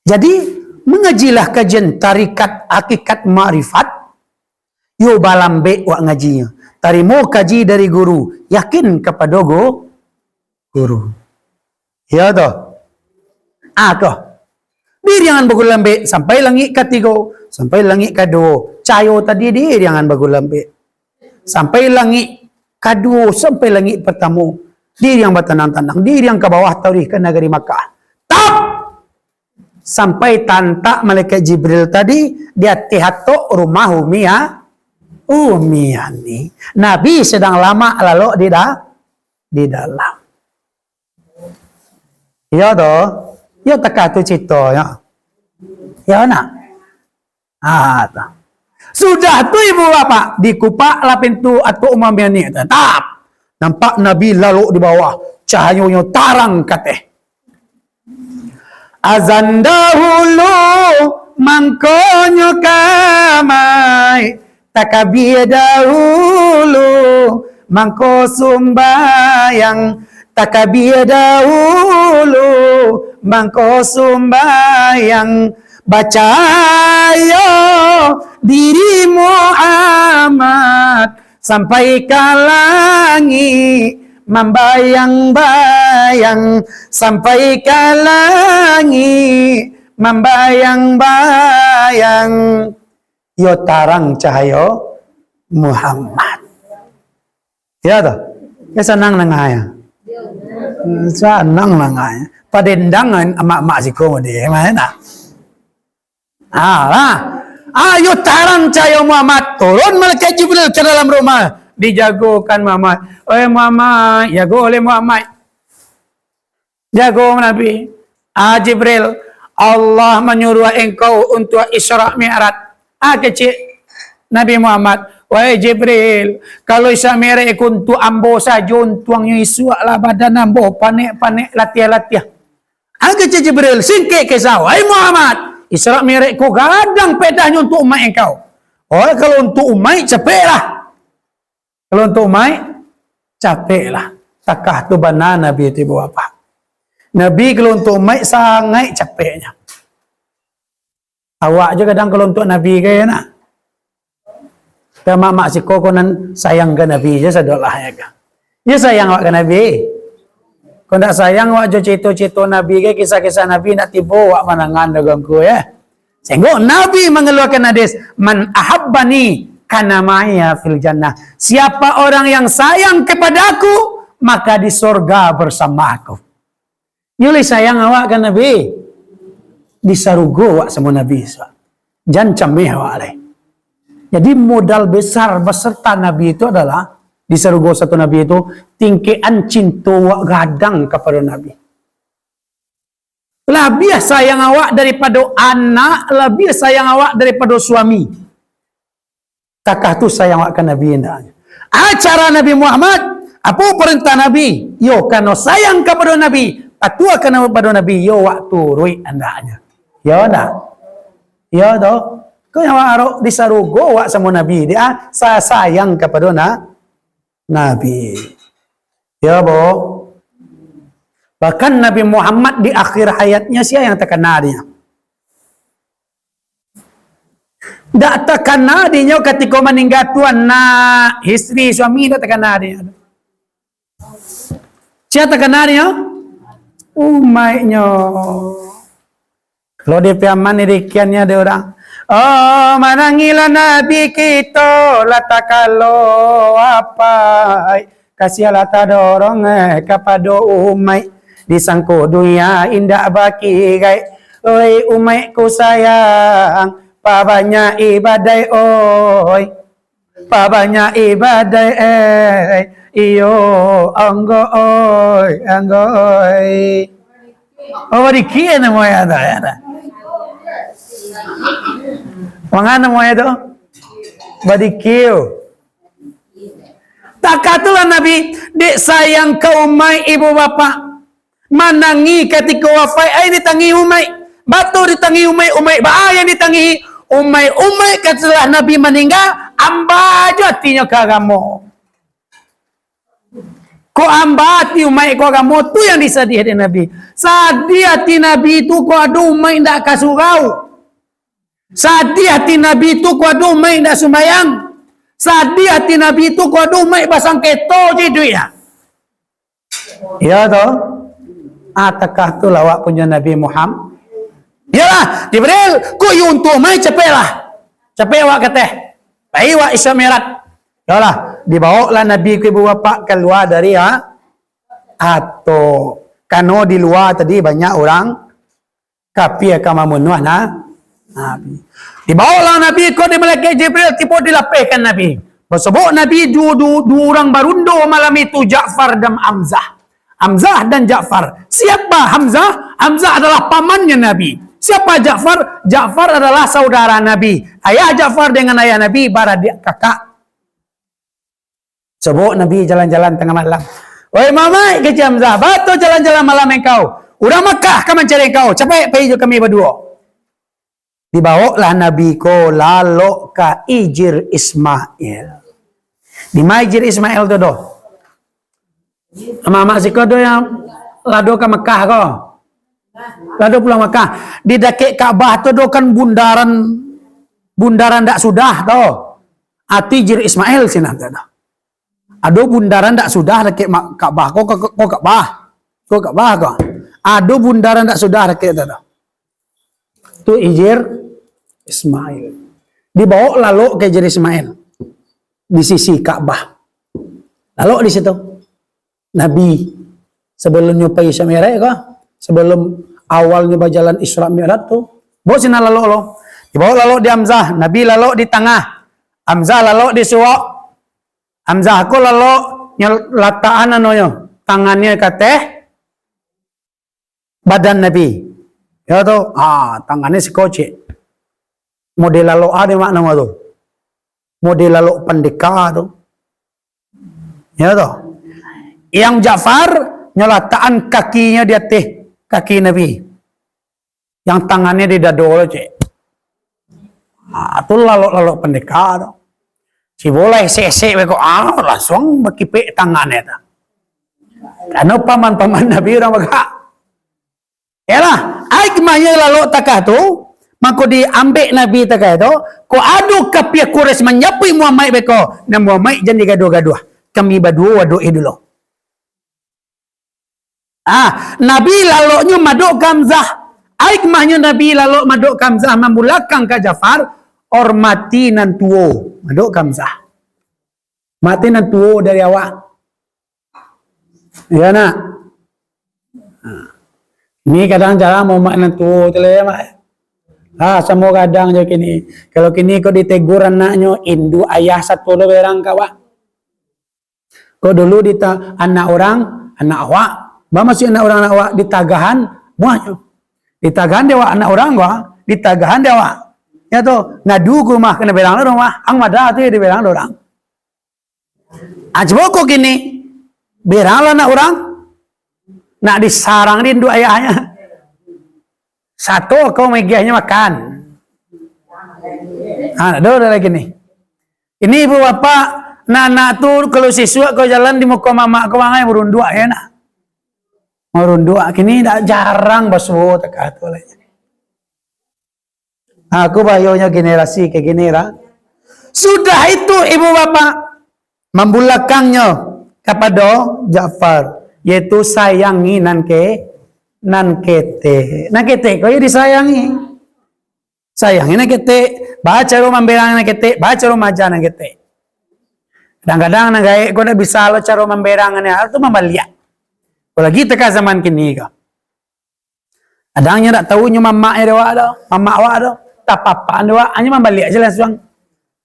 Jadi, mangajilah kajian tarikat hakikat makrifat. Yo balambek wak ngajinyo. Tarimo kaji dari guru. Yakin kapado gu-, guru. Iyo toh? Ah, ko. Diriangan bagulambek sampai langik katigo, sampai langik kaduo. Cahayo tadi diriangan bagulambek. Sampai langik kaduo, sampai langik partamo. Diriang batanang-tanang, diriang ka bawah taruih ka nagari Makkah. Tap! Sampai tantak malaikat Jibril tadi di ateh atok rumah Umi A-, Umi Ani. Nabi sadang lamak lalok di da-, di dalam. Iyo toh? Iyo takah tu cito, yo. Iyo nak? Ah, tu. Sudah tu ibu bapak, dikupaklah pintu atok Umi Ani. Tap! Nampak Nabi lalok di bawah, cahayonyo tarang ka ateh. Azan dahulu, mangkonyo kamaik. Takabia dahulu, mangko sumbayang. Takabia dahulu, mangko sumbayang. Bacahayo diri Muhammad, sampai ka langik mambayang-bayang, sampai ka langik mambayang-bayang. Yo tarang cahayo Muhammad. Yo toh? Yo sanang dangannyo. Sanang dangannyo. Padendang amak-amak siko mode, mano nak? Ah, lah. Ayo tarang cahayo Muhammad. Turun malaikat Jibril ka dalam rumah. Dijagokan Muhammad. Oi Muhammad, jago oleh Muhammad. Jago Nabi. Ah, Jibril, Allah manyuruah engkau untuak Isra Mi'raj. Ah, kecek Nabi Muhammad, "Wahai Jibril, kalau Isra Mi'raj ko untuak ambo sajo, untuangnyo isuaklah badan ambo panek-panek latiah-latiah." Ah, kecek Jibril, singkek kisah, "Wahai Muhammad, Isra Mi'raj ko gadang pedahnyo untuak umaik engkau. Oh, kalau untuak umaik, capeklah." Kalau untuak umaik, capeklah. Takah tu bana Nabi tu, ibu bapak. Nabi kalau untuak umaik sangaik capeknyo. Awak jo kadang kalau untuak Nabi ka, yo nak? Ka mak-mak siko ko nan sayang ka Nabi jo sadolah, yo ka? Yo sayang awak ka Nabi. Kok ndak sayang awak jo carito-carito Nabi ka, kisah-kisah Nabi, ndak tibo awak mandangan doh ngku, yo. Sehinggo Nabi mangaluakan hadis, "Man ahabbani kana ma'iyya fil jannah." Siapa orang yang sayang kepada aku, maka di sorga bersama aku. Nyo lai sayang awak ka Nabi, di sarugo awak samo Nabi, isuak. Jan cameh awak lai. Jadi modal besar baserta Nabi itu adalah di sarugo satu Nabi itu, tingkekan cinto awak gadang kapado Nabi. Labiah sayang awak daripado anak, labiah sayang awak daripado suami. Takah tu sayang awak ka Nabi, indak? Acara Nabi Muhammad, apo parentah Nabi? Yo, karano sayang kapado Nabi, patuah kapado Nabi, yo, awak turuik andaknyo. Yo ndak? Yo tu. Ko yang awak arok di sarugo awak samo Nabi, dia sa-, sayang kapado na-, Nabi. Ya, bo. Bahkan Nabi Muhammad di akhir hayatnya, sia yang takana dinyo? Dak takana dinyo katiko maningga tu anak, istri, suami, dak takana dinyo. Sia takana dinyo? Umaiknyo. Kalau di Piaman ni dikiannya ada orang, "Oh, manangilah Nabi kito, lah takalo apai. Kasiahlah tadorong, eh, kapado umaik. Disangko dunia indak bakirai. Oi, umaikku sayang, pabanyak ibadai, oi." Pabanyak ibadai, eh, iyo, anggo, oi, anggo, oi. Oh, badikia namo ayah tu, ayah tu. Manga namo ayah tu? Badikia. Takatulah Nabi, dek sayang ka umaik ibu bapak. Manangih katiko wafat, ai ditangihi umaik. Batua ditangihi umaik, umaik baa yang ditangihi? Umaik-umaik ka sasudah Nabi maningga, amba jo atinyo ka agamo. Kok amba ati umaik ko agamo, tu yang disadiah dek Nabi. Sadiah ati Nabi tu, kok ado umaik ndak ka surau. Sadiah ati Nabi tu, kok ado umaik ndak sumbayang. Sadiah ati Nabi tu, kok ado umaik basangketo jo iduiknyo. Iyo toh? Atakah tu lawak punyo Nabi Muhammad? Iyolah, Jibril, kok iyo untuak umaik, capeklah. Capek awak ka ateh. Pai awak Isra Mi'raj. Iyolah, dibaoklah Nabi ko ibu bapak kalua dari, ha, ato. Karano di lua tadi banyak urang kafir ka mambunuah na-, Nabi. Dibaoklah Nabi ko dek malaikat Jibril, tibo dilapehkan Nabi. Basobok Nabi du-, du-, duo urang barundo malam itu, Ja'far dan Hamzah. Hamzah dan Ja'far. Siapa Hamzah? Hamzah adalah pamannya Nabi. Siapa Ja'far? Ja'far adalah saudara Nabi. Ayah Ja'far dengan ayah Nabi baradiak kakak. Sobok Nabi jalan-jalan tangah malam. "Wahai Muhammad," kecek Hamzah, "batua jalan-jalan malam engkau? Urang Makkah ka mancari engkau. Capek pai jo kami baduo." Dibaoklah Nabi ko lalok ka Ijir Ismail. Di ma Ijir Ismail tu doh? Amak-amak siko doh yang lado ka Makkah ko. Lado pulang Makkah. Di dakek Ka'bah tu doh kan bundaran, bundaran dak sudah tu. Ati Ijir Ismail sinan tu doh. Ado bundaran dak sudah dakek ma-, Ka'bah. Ko, ko, ko Ka'bah. Ko Ka'bah ko. Ado bundaran dak sudah dakek tu doh. Tu Ijir Ismail. Dibaok lalok ka Ijir Ismail. Di sisi Ka'bah. Lalok di situ. Nabi, sabalumnyo pai Isra Mi'raj ko, sabalum awalnyo bajalan Isra Mi'raj tu, baok sinan lalok lo. Dibaok lalok di Hamzah, Nabi lalok di tangah. Hamzah lalok di suok. Hamzah ko lalok nyo latakan anunyo, tangannyo ka ateh, badan Nabi. Yo tu, ha, tangannyo siko ciek. Model lalok a dek mak namo tu. Model lalok pandeka tu. Yo tu. Yang Ja'far, nyo latakan kakinyo di ateh kaki Nabi. Yang tangannyo di dado lo, ciek. Ha, tu lalok-lalok pandeka tu. Sibo lah esek-esek beko, ah, langsuang bakipek tangannyo tu. Karano paman-paman Nabi urang bagak. Yalah, ai kamahnyo lalok takah tu, mako diambek Nabi takah tu, kok ado kafir Quraisy manjapuik Muhammad beko, nan Muhammad jan digaduah-gaduah. Kami baduo waduk e dulu. Ah, Nabi laloknyo madok ka Hamzah. Ai kamahnyo Nabi lalok madok ka Hamzah, mambulakang ka Ja'far, hormati nan tuo, madok ka Hamzah. Mati nan tuo dari awak. Iyo, nak? Ha. Ni kadang jarang mamak nan tuo tu lah, yo, Mak. Ha, samo kadang jo kini. Kalau kini ko ditegur anaknyo, induak ayah sato lo berang ka awak. Ko dulu dita-, anak urang, anak awak. Ba masuak anak urang, anak awak ditagahan, muahnyo. Ditagahan dek awak anak urang ko, ditagahan dek awak. Yo tu, ngadu ka rumah, kanai berang lo rumah, ang mada tu yo diberang lo urang. Ah, cubo ko kini, berang lah anak urang, nak disarang dek induak ayahnyo. Sato ko megehnyo makan. Ha, ado, ado lagi ni. Ini ibu bapak, Nah, anak tu kalau sisuak ko jalan di muko mamak ko, mangai marunduak, yo nah. Marunduak, kini dak jarang basuo takah tu lai. Aku bahayo nyo generasi ka kini lah. Sudah itu ibu bapak mambalakangnyo kapado Ja'far, yaitu sayangi nan ke, nan ketek. Nan ketek ko yo disayangi. Sayangi nan ketek, baa caro mamberangi nan ketek, baa caro maaja nan ketek. Kadang-kadang nan gaek ko ndak bisa lo caro mamberangnyo, tu mambaliak. Apolai takah zaman kini ko. Kadang nyo dak tau nyo mamak nyo dek awak do, mamak awak do. Tapapak dek awak, hanyo mambaliak se lansuang.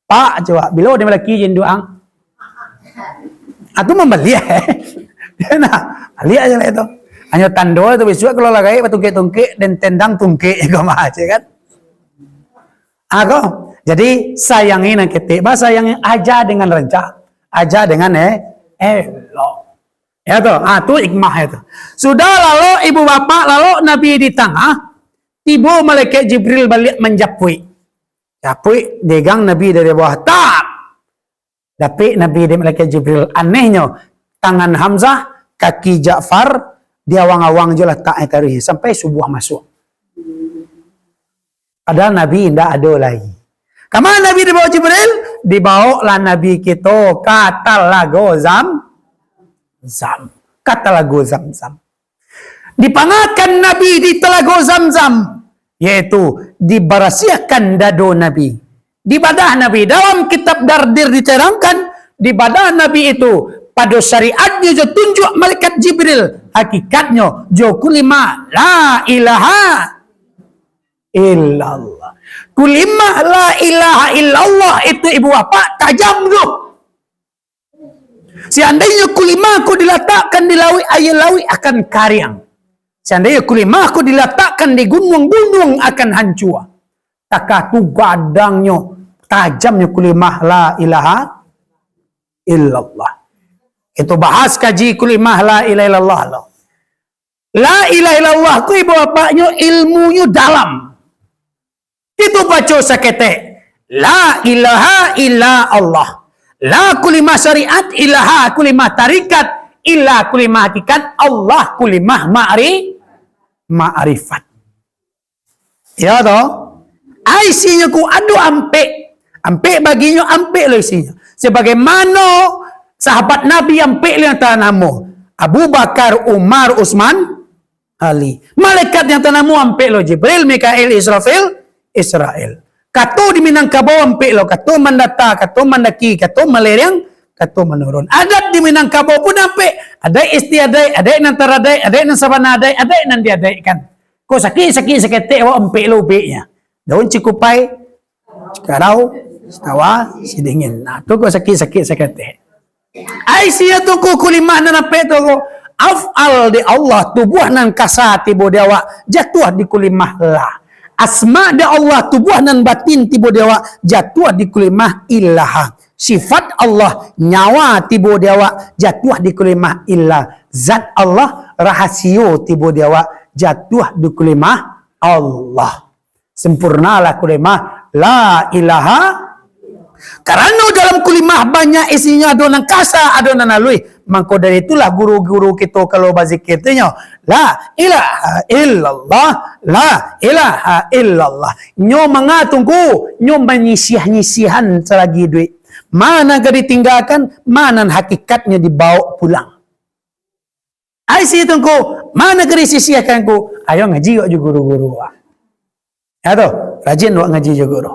"Pak," cek awak, "bilo den balaki jo induak ang?" Ah, tu mambaliak. Nah, baliak se lah tu. Hanyo tando tu bisuak kalau lah gaek batungkek-tungkek, den tendang tungkek ko mah, cek kan. Ah, ko. Jadi, sayangi nan ketek, basayangi aja dengan rancak, aja dengan, eh, elok. Ya tu, ah, tu hikmah ya tu. Sudah lalu ibu bapak, lalu Nabi di tangah, tibo malaikat Jibril baliak manjapuik. Japuik, digang Nabi dari bawah, tap! Dapek Nabi dek malaikat Jibril. Anehnyo, tangan Hamzah, kaki Ja'far, diawang-awang jo latak taruih sampai subuah masuak. Padahal Nabi indak ado lai. Kama Nabi dibaok Jibril? Dibaoklah Nabi kito ka talago Zam-, Zam. Ka talago Zam-Zam. Dipangakan Nabi di talago Zam-Zam, yaitu dibarasiahkan dado Nabi. Di badah Nabi, dalam kitab Dardir diterangkan, di badah Nabi itu, pado syariatnyo jo tunjuak malaikat Jibril, hakikatnyo jo kulimah la ilaha illallah. Kulimah la ilaha illallah itu, ibu bapak, tajam tu. Seandainyo kulimah ko dilatakkan di lauik, aia lauik akan kariang. Seandainyo kulimah ko dilatakkan di gunuang, gunuang akan hancua. Takah tu gadangnyo, tajamnyo kulimah la ilaha illallah. Itu bahas kaji kulimah la ilaha illallah lo. La ilaha illallah ko, ibu bapaknyo, ilmunyo dalam. Itu baco saketek, la ilaha illa Allah. La kulimah syariat, ilaha kulimah tarikat, illa kulimah hakikat, Allah kulimah ma'ri-, ma'rifat. Ya toh? Ai isinyo ko ado ampek. Ampek baginyo, ampek lo isinyo. Sebagaimano sahabat Nabi ampek lo yang tanamo. Abu Bakar, Umar, Utsman, Ali. Malaikat yang tanamo ampek lo, Jibril, Mikail, Israfil, Israel. Kato di Minangkabau ampek lo, kato mandata, kato mandaki, kato maleriang, kato manurun. Adat di Minangkabau pun ampek. Adaik istiadaik, adaik nan taradaik, adaik nan sabana adaik, adaik nan diadaikkan. Kok sakik-sakik saketek awak ampek lo ubeknyo. Daun cikupai, cikarau, sitawa, sidingin. Nah, tu kok sakik-sakik saketek. Ai sia tu ko kulimah nan ampek tu ko. Af'al di Allah, tubuah nan kasa tibo di awak, jatuah di kulimah la. Asma di Allah, tubuah nan batin tibo di awak, jatuah di kulimah ilaha. Sifat Allah, nyawa tibo di awak, jatuah di kulimah illa. Zat Allah, rahasio tibo di awak, jatuah di kulimah Allah. Sempurnalah kulimah la ilaha. Karano dalam kulimah banyak isinyo, ado nan kasa, ado nan aluih. Mangko dari itulah guru-guru kito kalau bazikir tu nyo, la ilaha illallah, la ilaha illallah. Nyo manga tungku, nyo manyisiah-nyisiahan salagi iduik. Ma nan ka ditinggakan, ma nan hakikatnyo dibaok pulang. Ai si tungku, ma nan ka disisiahkan ko? Ayo ngaji awak jo guru-guru awak. Ya tu, rajin awak ngaji jo guru.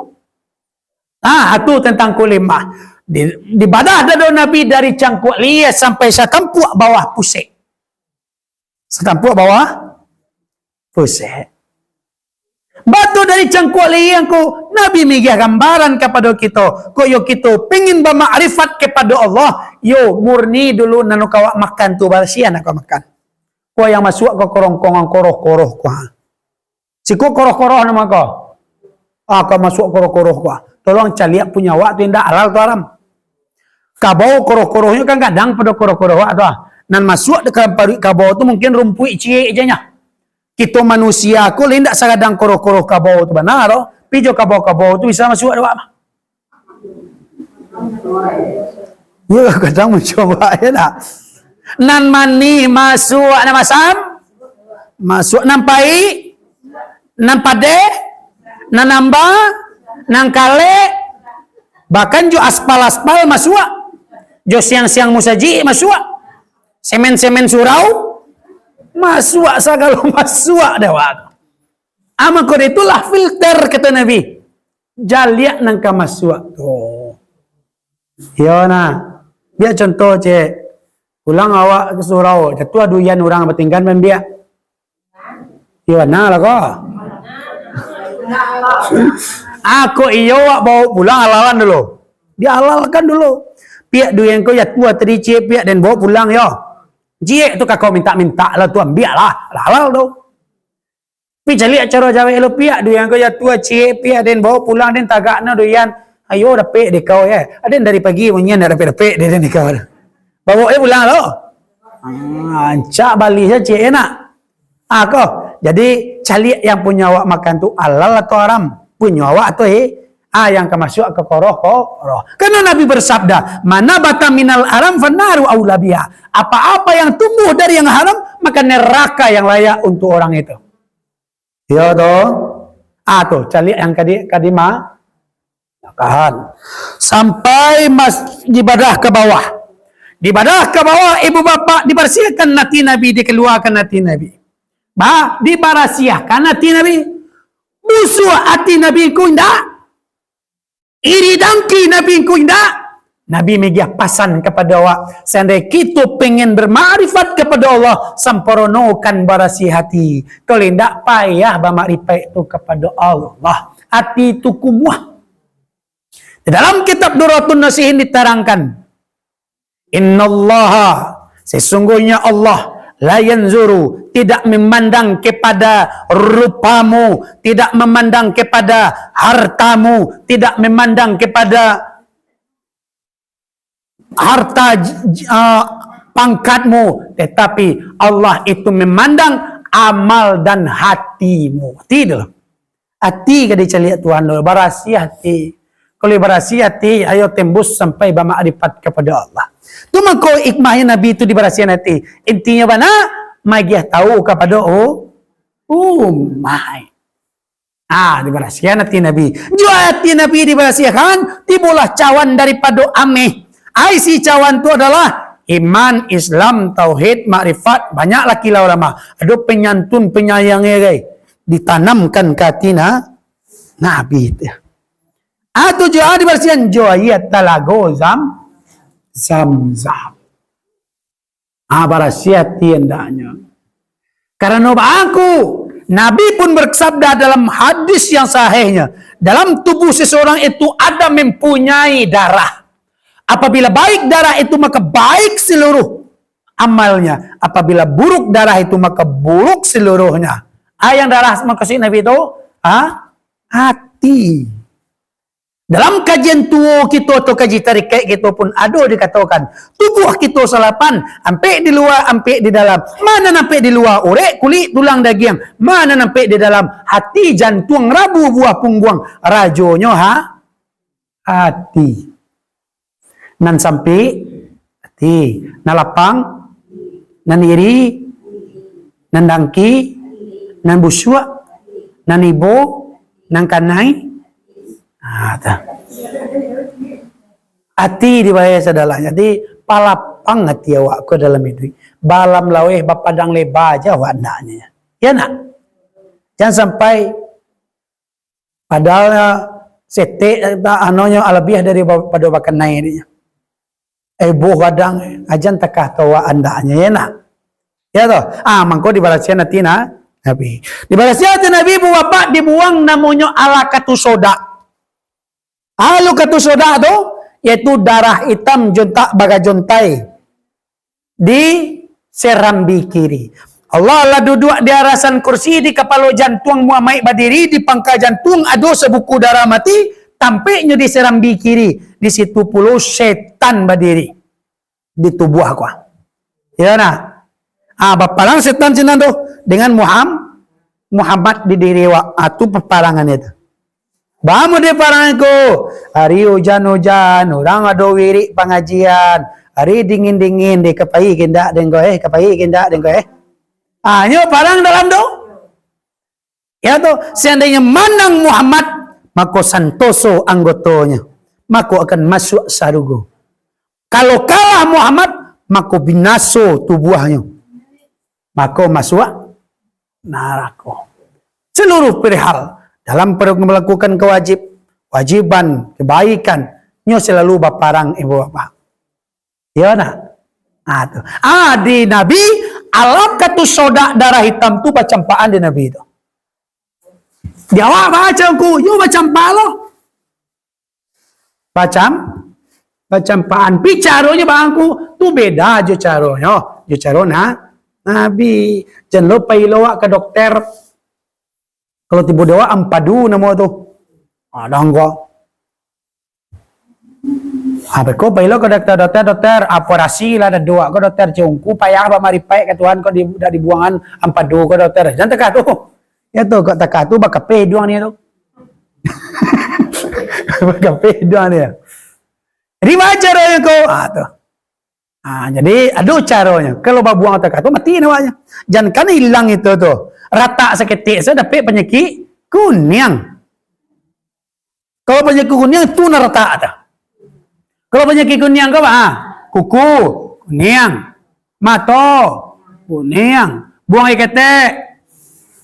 Ah, tu tentang kulimah. Di, dibadah dado Nabi dari cangkuak lieh sampai satampuak bawah pusek. Satampuak bawah pusek. Batu dari cangkuak lieh ko, Nabi migiah gambaran kapado kito. Kok yo kito pingin bamakrifat kapado Allah, yo murni dulu nan ka awak makan tu, barasiah nan ka awak makan. Ko yang masuak ka korongkongan koroh-koroh ko, ha. Siko koroh-koroh namo ko? Ah, ka masuak koroh-koroh ko, ha. Tolong caliak punyo awak tu indak halal tu haram. Kabau koroh-korohnyo kan gadang pado koroh-koroh awak tu, ha. Nan masuak di dalam paruik kabau tu mungkin rumpuik ciek je nyo. Kito manusia ko lai indak sagadang koroh-koroh kabau tu bana doh. Pi jo kabau-kabau tu bisa masuak dek awak mah. Iyo, kadang mancubo, yo ndak? Nan manih masuak, nan masam masuak, nan paik, nan padeh, nan amba, nan kalek, bahkan jo aspal-aspal masuak, jo siang-siang musajik masuak, semen-semen surau masuak, sagalo masuak dek awak tu. Ah, mako dek itulah filter, kato Nabi. Caliak nan ka masuak tu. Iyo nah. Ambiak contoh, cek. Pulang awak ka surau, jatuah duian urang batinggan, ambiak. Iyo, nah lah ko. Ah, kok iyo awak bawa pulang, halalan dulu. Dihalalkan dulu. Piak duian ko jatuah tadi, ciek piak, den bawa pulang yo. Ciek tu kako mintak-mintak lah tu, ambiak lah. Halal tu. Tapi caliak caro jawek lo, piak duian ko jatuah, ciek piak, den bawa pulang, den tagak no duian. Ayo dapek dek kau, yo. Aden dari pagi bunyian ndak dapek-dapek dek den dek kau. Bawa je pulang lo. Ah, rancak bali sajo ciek, yo ndak? Ah, ko. Jadi, caliak yang punyo awak makan tu halal atau haram? Punyo awak tu, eh. Ah, yang ka masuak ka koroh, koroh. Karena Nabi bersabda, "Mana bata minal haram fannaru aula biha." Apa-apa yang tumbuh dari yang haram, maka neraka yang layak untuk orang itu. Iyo tu. Ah, tu, caliak yang kadi-, kadima. Kan. Sampai mas-, dibadah ka bawah. Dibadah ka bawah, ibu bapak, dibarasiahkan ati Nabi, dikaluakan ati Nabi. Ba, dibarasiahkan ati Nabi. Busuak ati Nabi ko indak. Iri dangki Nabi ko indak. Nabi magiah pasan kapado awak, seandai kito pengen bermakrifat kapado Allah, sampurnokan barasiah ati. Kalau indak, payah bamakrifat tu kapado Allah. Ati tu kumuah. Di dalam kitab Durratun Nasihin ditarangkan, "Innallaha, sesungguhnya Allah, la yanzuru, tidak memandang kepada rupamu, tidak memandang kepada hartamu, tidak memandang kepada harta j-, j-, ah, pangkatmu, tetapi Allah itu memandang amal dan hatimu." Ati tu. Ati ka dicaliak Tuhan tu, barasiah ati. Kalau barasiah ati, ayo tembus sampai bamakrifat kapado Allah. Tu mangko hikmahnyo Nabi tu dibarasiahan ati. Intinyo bana, magiah tahu kapado u-, umaik. Ah, dibarasiahan ati Nabi. Jo ati Nabi dibarasiahan, tibolah cawan daripado ameh. Isi cawan tu adalah iman, Islam, tauhid, makrifat. Banyak lah kila ulama. Ado penyantun, penyayang, yo, gai. Ditanamkan ka ati na-, Nabi tu. Ah, tu jo, ah, dibarasiahan jo aia talago Zam-, Zamzam. Ah, barasiah ati andaknyo. Karano baa ko, Nabi pun bersabda dalam hadis yang sahihnya, dalam tubuh seseorang itu ada mempunyai darah. Apabila baik darah itu, maka baik seluruh amalnya. Apabila buruk darah itu, maka buruk seluruhnya. Ah, yang darah maksud Nabi tu, ah, ati. Dalam kajian tuo kito atau kaji tarikaik kito pun ado dikatokan, tubuah kito salapan, ampek di lua, ampek di dalam. Ma nan ampek di lua? Urek, kulik, tulang, dagiang. Ma nan ampek di dalam? Ati, jantuang, rabu, buah pungguang. Rajonyo ha-, ati. Nan sampik, ati. Nan lapang, nan iri, nan dangki, nan busuak, nan ibo, nan kanai. Ah, tu. Ati dibayar sadalah. Jadi, palapang ati awak ko dalam iduik. Balam laweh, bapadang leba aja awak andaknyo. Ya nak? Jangan sampai Padahal, eh, setek, eh, ba-, anonyo, ah, labiah daripado bakanai dinyo. Eh, boh gadang, eh, ajan takah tawa andaknyo, ya nak? Ya toh? Ah, mangko dibarasiahan ati na-, Nabi. Dibarasiahan ati Nabi, bu bapak dibuang namonyo alakatu soda. Alakatu soda tu, yaitu darah itam jontak bagajontai. Di serambi kiri. Allah lah duduak di arasan kursi, di kapalo jantuang muamaik badiri, di pangka jantuang ado sabuku darah mati, tampeknyo di serambi kiri, di situ pulo setan badiri, di tubuah ko. Ya nah. Ah, bapalang setan sinan tu dengan Muham-, Muhammad di diri awak. Ah, tu papalangan itu. Bamo di parang ko, hari ujan-ujan, urang ado wirik pangajian, hari dingin-dingin, di ka pai ka indak den ko, eh, ka pai ka indak den ko, eh. Ah, nyo parang dalam tu. Ya toh, seandainyo manang Muhammad, mako santoso anggotonyo, mako akan masuak sarugo. Kalau kalah Muhammad, mako binaso tubuahnyo, mako masuak narako. Seluruh perihal dalam per-, melakukan kewajib, wajiban, kebaikan, nyo selalu baparang, ibu bapak. Iyo nak? Ah, tu. Ah, di Nabi, alam katu sodak darah hitam tu bacampaan di Nabi tu. Di awak baca ku, yo bacampak lo. Bacam, bacampaan. Pi caronyo bangku, tu beda jo caronyo. Jo caro na, Nabi. Jan lo pai lo awak ka dokter. Kalau tibo di awak ampadu namo tu. Ah, dangko. Ah, beko pai lo ka dokter, dokter, dokter, operasi lah dado ko dokter, cungku payah bamaripaik ka Tuhan ko di, dak dibuangan ampadu ko dokter. Jan takah tu. Ya tu, kok takah tu bakapeh iduang dia tu. Bakapeh iduang dia. Jadi baca doa ko. Ah, tu. Ah, jadi ado caronyo. Kalau babuang takah tu mati awaknyo. Jan kan ilang itu tu. Ratak saketek sajo dapek panyakik kuniang. Kalau panyakik kuniang tu nan ratak tu. Kalau panyakik kuniang ko apo? Ah, kuku kuniang, mato kuniang, buang aia ketek,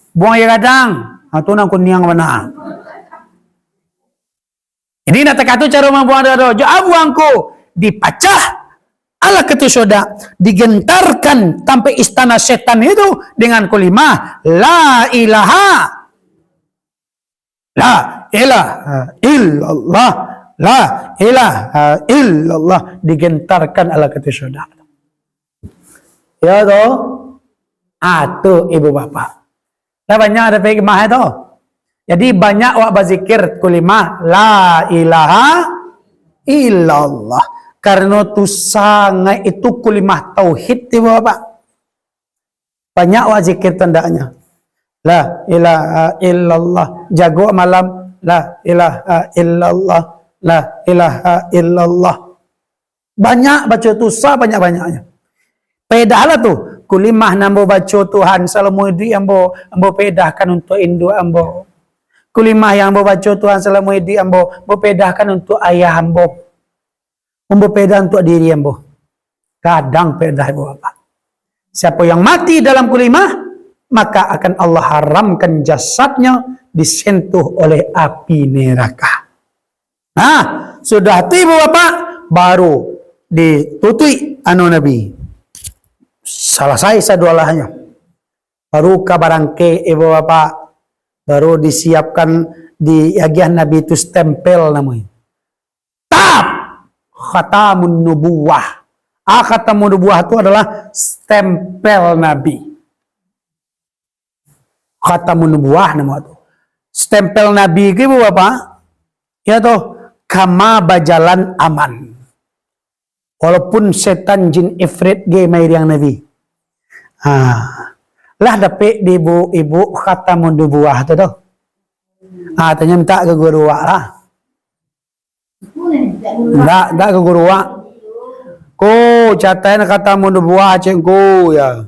buang aia gadang. Ah, tu nan kuniang bana. Jadi nak takah tu caro mambuang doso. Jo abuang ko dipacah, alah katu sodak, digentarkan sampai istana setan itu dengan kalimah la ilaha La ilaha illallah. La ilaha illallah. Digentarkan alah katu sodak. Ya toh? Ah, tu ibu bapak. Lah banyak dapek hikmah tu. Jadi banyak awak bazikir kalimah la ilaha illallah. Karena tu sangat itu kalimah tauhid ibu bapak. Banyak awak zikir tu andaknyo. La ilaha illallah. Jago malam. La ilaha illallah. La ilaha illallah. Banyak baco tu, sabanyak-banyaknyo. Paedahlah tu. Kalimah nan ambo baco Tuhan salamo iduik ambo, ambo paedahkan untuak induak ambo. Kalimah yang ambo baco Tuhan salamo iduik ambo, ambo paedahkan untuak ayah ambo. Ambo paedah untuak diri ambo. Gadang paedah ibu bapak. Siapa yang mati dalam kalimah, maka akan Allah haramkan jasadnya disentuh oleh api neraka. Nah, sudah tu ibu bapak, baru ditutuik anu Nabi. Salasai sadualahnyo. Baru ka barangkek ibu bapak, baru disiapkan, diagiah Nabi tu stempel namonyo. Tap! Khatamun Nubuwah. Ah, Khatamun Nubuwah tu adalah stempel Nabi. Khatamun Nubuwah namo tu. Stempel Nabi ke, ibu bapak, ya toh, kama bajalan aman. Walaupun setan jin ifrit ge mairiang Nabi. Ha. Lah dapek di ibu-ibu Khatamun Nubuwah tu doh. Ha, tanyo minta ka guru awak lah. Ndak, ndak ka guru awak. Ko, catai Khatamun Nubuwah, cek ko, ya.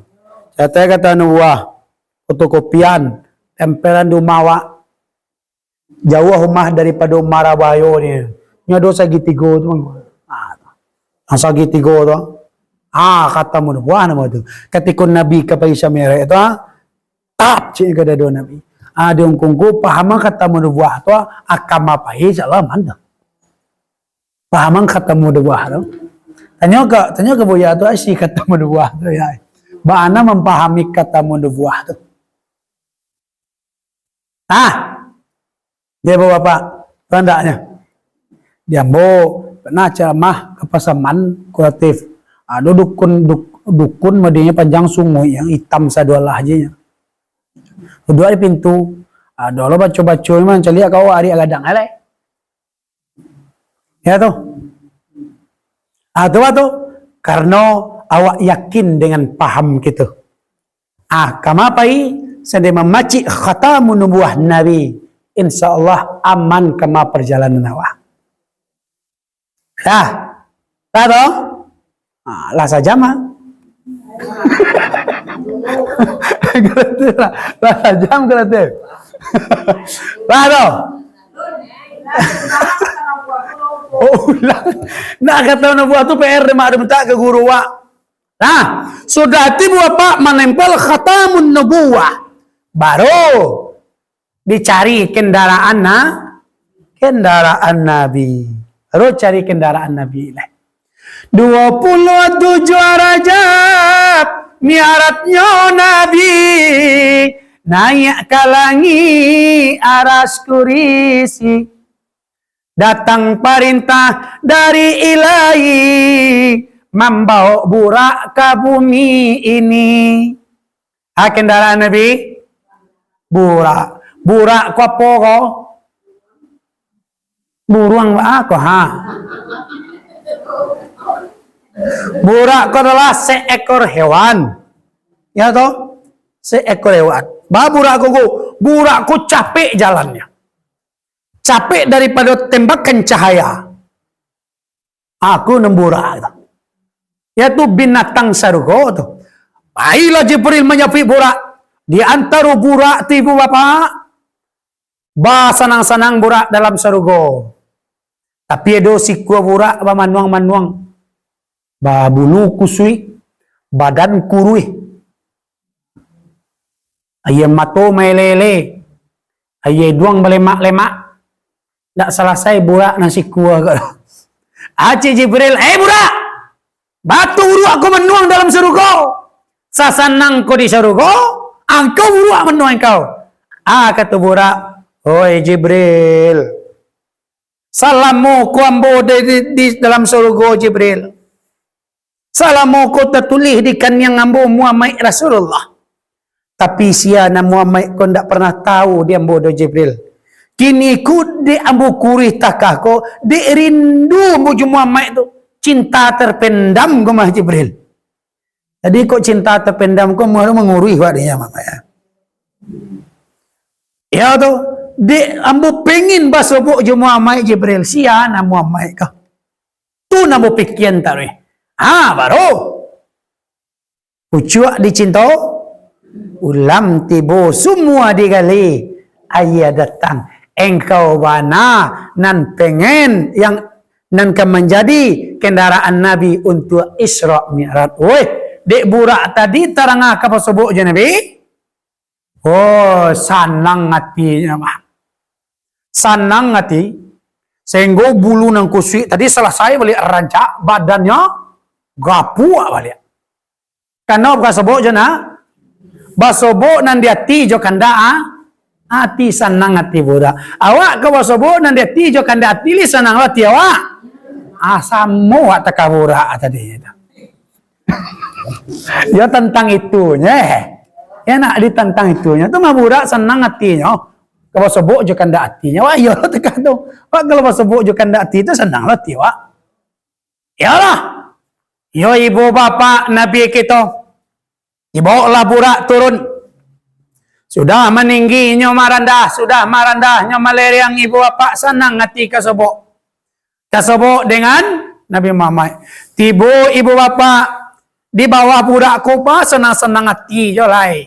Catai Khatamun Nubuwah. Fotokopian, tempelan di rumah awak. Jauah rumah daripado marabayo ni. Nyo ado sagitigo tu, Bang. Ah, yang sagitigo tu. Ah, Khatamun Nubuwah namo tu. Katiko Nabi ka pai Isra Mi'raj tu, ah, tap, cik ka dado Nabi. Ah, di ungkung ko pahaman Khatamun Nubuwah tu, ah, kama pai salaman tu. Pahaman Khatamun Nubuwah tu. Tanyo ka, tanyo ka Buya tu, ah, isi Khatamun Nubuwah tu, ya. Baa nan mampahami Khatamun Nubuwah tu. Ah, dia bapak, tandanya. Di ambo pernah ceramah ka Pasaman, kuratif. Ado dukun, duk-, dukun madinyo panjang sunguik yang itam sadualah je nyo. Duduak di pintu, ado lo baco-baco memang caliak ka awak ari gadang alai. Ya tu. Ah, tu, tu. Karno awak yakin dengan paham kito. Ah, kama pai, sandai mamacik khatamun nubuwah Nabi, Insya Allah aman kama parjalanan awak. Dah. Dah toh? Ah, lah sajam ah. Kalau tu lah, lah sajam kalau tu. Lah toh? Oh, ulang. Nak kato anak buah tu P R dek mak dek mintak ka guru wak. Nah, sudah tibo apak manempel khatamun nubuwah. Baru dicari kendaraan na-, kendaraan Nabi. Baru cari kendaraan Nabi lah. Dua puluh tujuh Rajab, mi'rajnyo Nabi, naiak ka langik aras kurisi. Datang parintah dari Ilahi, mambaok burak ka bumi ini. Ha, kendaraan Nabi? Burak. Burak ko apo ko? Buruang baa ko, ha? Burak ko adalah seekor hewan. Ya toh? Seekor hewan. Baa burak ko, ko? Burak ko capek jalannyo. Capek daripado tembakan cahaya. Aku nan burak tu. Yaitu binatang sarugo tu. Pailah Jibril manjapik burak. Di antaro burak tu, ibu bapak, basanang-sanang burak dalam sarugo. Tapi ado sikua burak bamanuang-manuang. Babulu kusuik, badan kuruih. Aia mato maele-ele, aia iduang balemak-lemak. Ndak salasai burak nan sikua ko. Acik Jibril, "Eh, burak! Baa tu buruak ko manuang dalam sarugo? Sasanang ko di sarugo, angkau buruak manuang angkau." Ah, kato burak, "Oi Jibril, salamo ko ambo di, di, di dalam sarugo, Jibril. Salamo ko tatulih di kaniang ambo Muhammad Rasulullah. Tapi sia nan Muhammad ko ndak pernah tahu di ambo do, Jibril. Kini ko dek ambo kuruih takah ko, dek rindu ambo jo Muhammad tu, cinta terpendam ko mah, Jibril." Jadi kok cinta terpendam ko mah manguruih wak dek Muhammad, ya. Ya tu, dek ambo pengen basobok jo Muhammad, Jibril. Sia nan Muhammad ko. Tu nan ambo pikian taruih. Ha, baru. Pucuak dicinto, ulam tibo, sumua digali, aia datang. Engkau bana nan pengen, yang nan ka manjadi kendaraan Nabi untuak Isra Mi'raj. Woi, dek burak tadi tarangah ka basobok jo Nabi? Oh, sanang atinyo mah. Sanang ati, sahinggo bulu nan kusuik tadi salasai baliak rancak, badannyo gapuak baliak. Karano basobok jo na-, basobok nan di ati jo kandak, ah, ati, sanang ati burak. Awak ka basobok nan di ati jo kandak ati, lai sanang lo ati awak? Ah, samo awak takah burak tadi tu. Ya, tantang itunyo, eh. Ya, nak ditantang itunyo. Tu mah burak sanang atinyo. Kalau basobok jo kandak atinyo, wah, iyo lah takah tu. Wah, kalau basobok jo kandak ati tu, sanang lah ati, wah. Iyolah. Yo, ibu bapak Nabi kito. Dibaoklah burak turun. Sudah maningginyo marandah, sudah marandahnyo malereang, ibu bapak sanang ati kasobok. Kasobok dengan Nabi Muhammad. Tibo ibu bapak di bawah burak ko, basanang-sanang ati jo lai.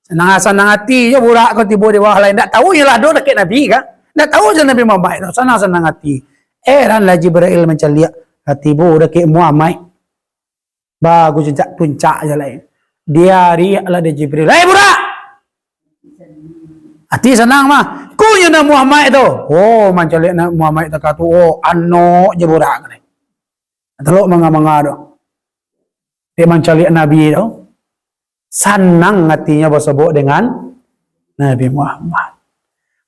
Sanang-sanang ati jo burak ko tibo di bawah lai. Ndak tahu inyo lah ado dakek Nabi ka. Ndak tahu jo Nabi Muhammad tu. Sanang-sanang ati. Heranlah Jibril mancaliak. Lah tibo dakek Muhammad. Bagus, puncak-puncak jo lai. Diariak lah dek Jibril. "Hei, burak! Ati sanang mah. Ko nyo Nabi Muhammad tu." Oh, mancaliak Nabi Muhammad takah tu. Oh, anok je burak ko ni. Telok manga-manga tu. Dek mancaliak Nabi tu. Sanang atinyo basobok dengan Nabi Muhammad.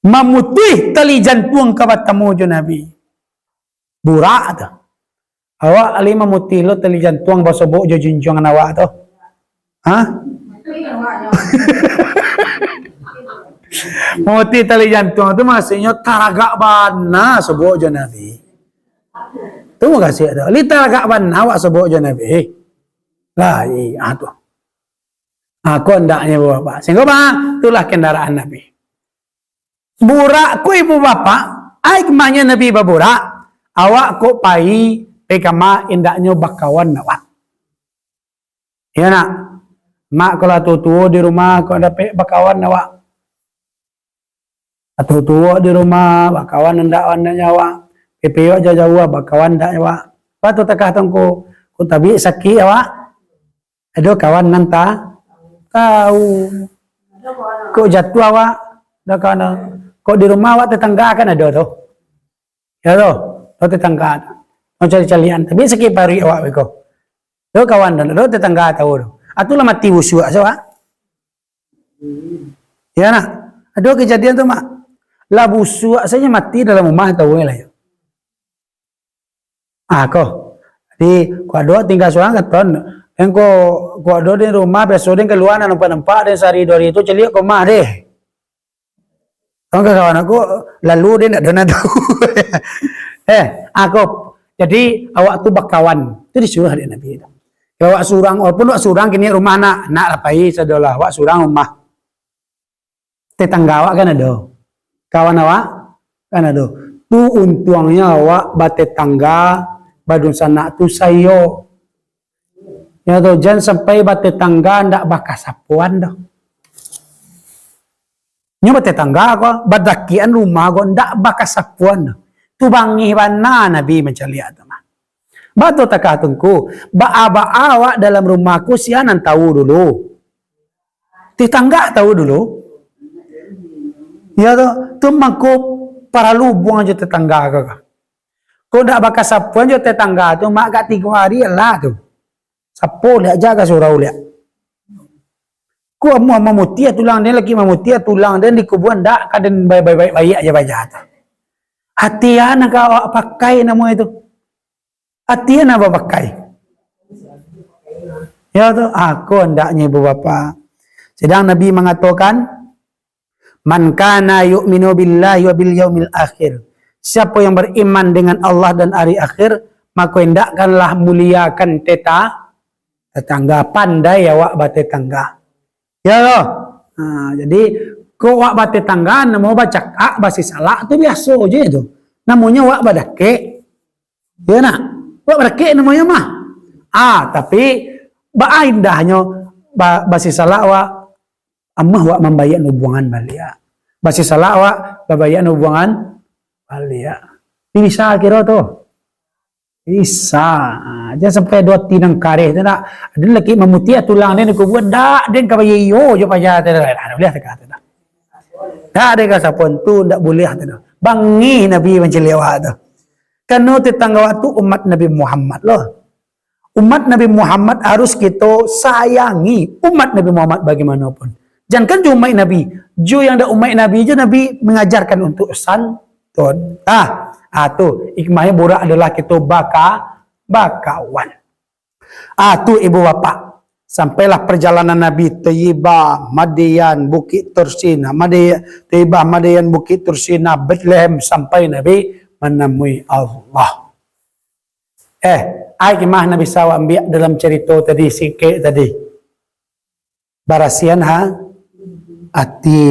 Mamutuih tali jantuang ka batamu jo Nabi. Burak tu. Awak lai mamutih lo tali jantuang basobok jo junjuangan awak tu? Ha? Mamutih tali jantuang tu maksudnyo taragak bana sobok jo Nabi. Tu mukasuik tu. Lai taragak bana awak sobok jo Nabi. Lah, iya tu. Ha, ko andaknyo bapak. Sehinggo mah, itulah kendaraan Nabi. Burak ko ibu bapak, ai kemahnya Nabi baburak, awak kok pai, pai kama indaknyo bakawan awak. Iyo nak, mak kalau tuo-tuo di rumah kok dapek bakawan awak. Tuo-tuo di rumah, bakawan indak andaknyo awak. Pipiok jauah-jauah, bakawan indak awak. Apa tu takah tongko, kok tabik sakik awak. Ado kawan nan ta-, tahu. Kok jatuah awak, ado kawan. Kok di rumah awak tetangga kan ado tu. Ya tu, tu tetangga. Mau cari-carian, tapi sakik paruik awak beko. Ado kawan tu, ado tetangga tahu tu. Atu lah mati busuak se awak. Ya nak, ado kejadian tu mak. Lah busuak saja mati dalam rumah tahu lah yo. Ah, ko. Jadi, kok ado tingga surang katon, den ko, kok ado di rumah, biaso den kalua nampak-nampak, den sahari duo hari tu caliak ka rumah deh. Tong ka kawan aku, lalu den ndak ado nan tahu. Eh, ah, ko. Jadi, awak tu bakawan. Tu disuruah dek Nabi tu. Kalau awak surang, walaupun awak surang kini rumah nak, nak lah pai sadolah, awak surang rumah. Tetangga awak kan ado. Kawan awak kan ado. Tu untuangnyo awak batetangga, badunsanak tu saiyo. Ya tu, jan sampai batetangga ndak bakasapoan doh. Nyo batetangga ko, badakikan rumah ko, ndak bakasapoan doh. Tu bangih bana Nabi mancaliak tu mah. Batua takah tungku, baa-baa awak dalam rumah ko sia nan tahu dulu. Tetangga tahu dulu. Ya tu, tu mangko paralu buang jo tetangga ko. Ko ndak bakasapoan jo tetangga tu, mak gak tigo hari lah tu. Sapo liak ja ka surau liak. Ko amuah mamutiah tulang den, laki mamutiah tulang den di kubuan, ndak ka den bai-, bai-, bai-, baiak ja baja tu. Hati anak awak pakai namo itu. Hati anak bapakai. Ya tu, aku hendaknya ibu bapa. Sedang Nabi mengatakan, "Man kana yu'minu billahi wa bil yaumil akhir." Siapa yang beriman dengan Allah dan hari akhir, maka hendakkanlah muliakan teta-, tetangga. Pandai awak batetangga. Ya toh? Ha, jadi, ko awak batetangga, namo bacakak, basisalak tu biaso je tu. Namonyo awak badakek. Ya nak? Awak badakek namonyo mah. Ah, tapi, baa indahnyo ba-, basisalak awak, amuah awak mambaiak hubungan baliak. Basisalak awak, babaiak hubungan baliak. Ini bisa kiro tu. Bisa. Ah, jan sampai ado ati nan kareh tu nak. Ado laki mamutiah tulang den di kubuan, ndak, den ka baiyo jo paja tu. Dah, dah boleh takah tu dah. Ndak, den ka sapuan tu, ndak boleh tu dah. Bangih Nabi mancaliak awak tu. Karano tetangga awak tu umat Nabi Muhammad lo. Umat Nabi Muhammad harus kito sayangi. Umat Nabi Muhammad bagaimanapun. Jankan jo umat Nabi, jo yang dak umat Nabi jo Nabi mengajarkan untuk santun. Ah, ah tu, hikmahnyo burak adalah kito baka-, bakawan. Ah tu ibu bapak, sampailah perjalanan Nabi Thaibah, Madian, Bukit Tursina, Madi-, Thaibah, Madian, Bukit Tursina, Betlehem, sampai Nabi menemui Allah. Eh, ai hikmah nan bisa awak ambiak dalam carito tadi, sikek tadi. Barasian ha-, ati.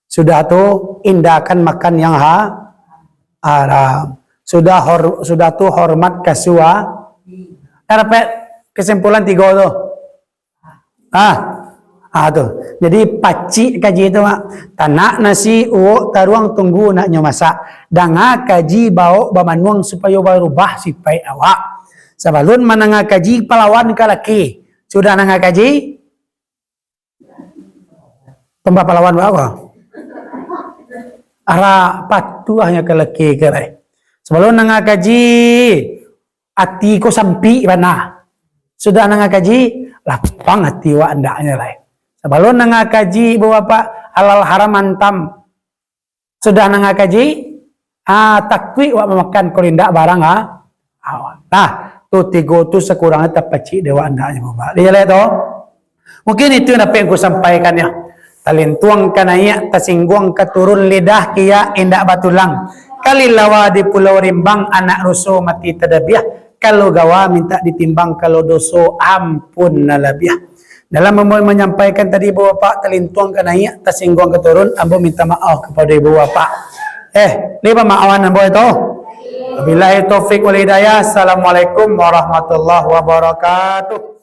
Sudah tu, indakan makan yang ha-, haram. Sudah hor-, sudah tu, hormat ka sua-, Dah dapek kesimpulan tigo tu? Ah, ah tu. Jadi pacik kaji tu, Mak. Tanak nasi uwok taruang tunggu naknyo masak. Danga kaji bawok bamanuang supayo barubah sipaik awak. Sabalun mandanga kaji palawan ka laki. Sudah nanga kaji, tambah palawan bawa. Ara patuahnyo ka laki ka lai. Sabalun nanga kaji, ati ko sampik bana. Sudah nanga kaji, lapang ati wak andaknyo lai. Sabalun nanga kaji, ibu bapak, halal haram antam. Sudah nanga kaji, ah, takuik wak mamakan kalau indak barang, ah, awak. Nah, tu tigo tu sakurangnyo tapacik dek wak andaknyo, ibu bapak. Dijaleh tu. Mungkin itu yang dapat ku sampaikan, ya. Talintuang ka naiak, tasingguang ka turun, lidah kiak indak batulang. Kalilawa di Pulau Rimbang, anak ruso mati tadabiah. Kalau gawa mintak ditimbang, kalau doso ampun nan labiah. Dalam ambo manyampaikan tadi, Ibu Bapak, talintuang ka naiak, tasingguang ka turun, ambo minta maaf kapado Ibu Bapak. Eh, lai pamaafan ambo itu. Wabillahi taufik wal hidayah. Assalamualaikum warahmatullahi wabarakatuh.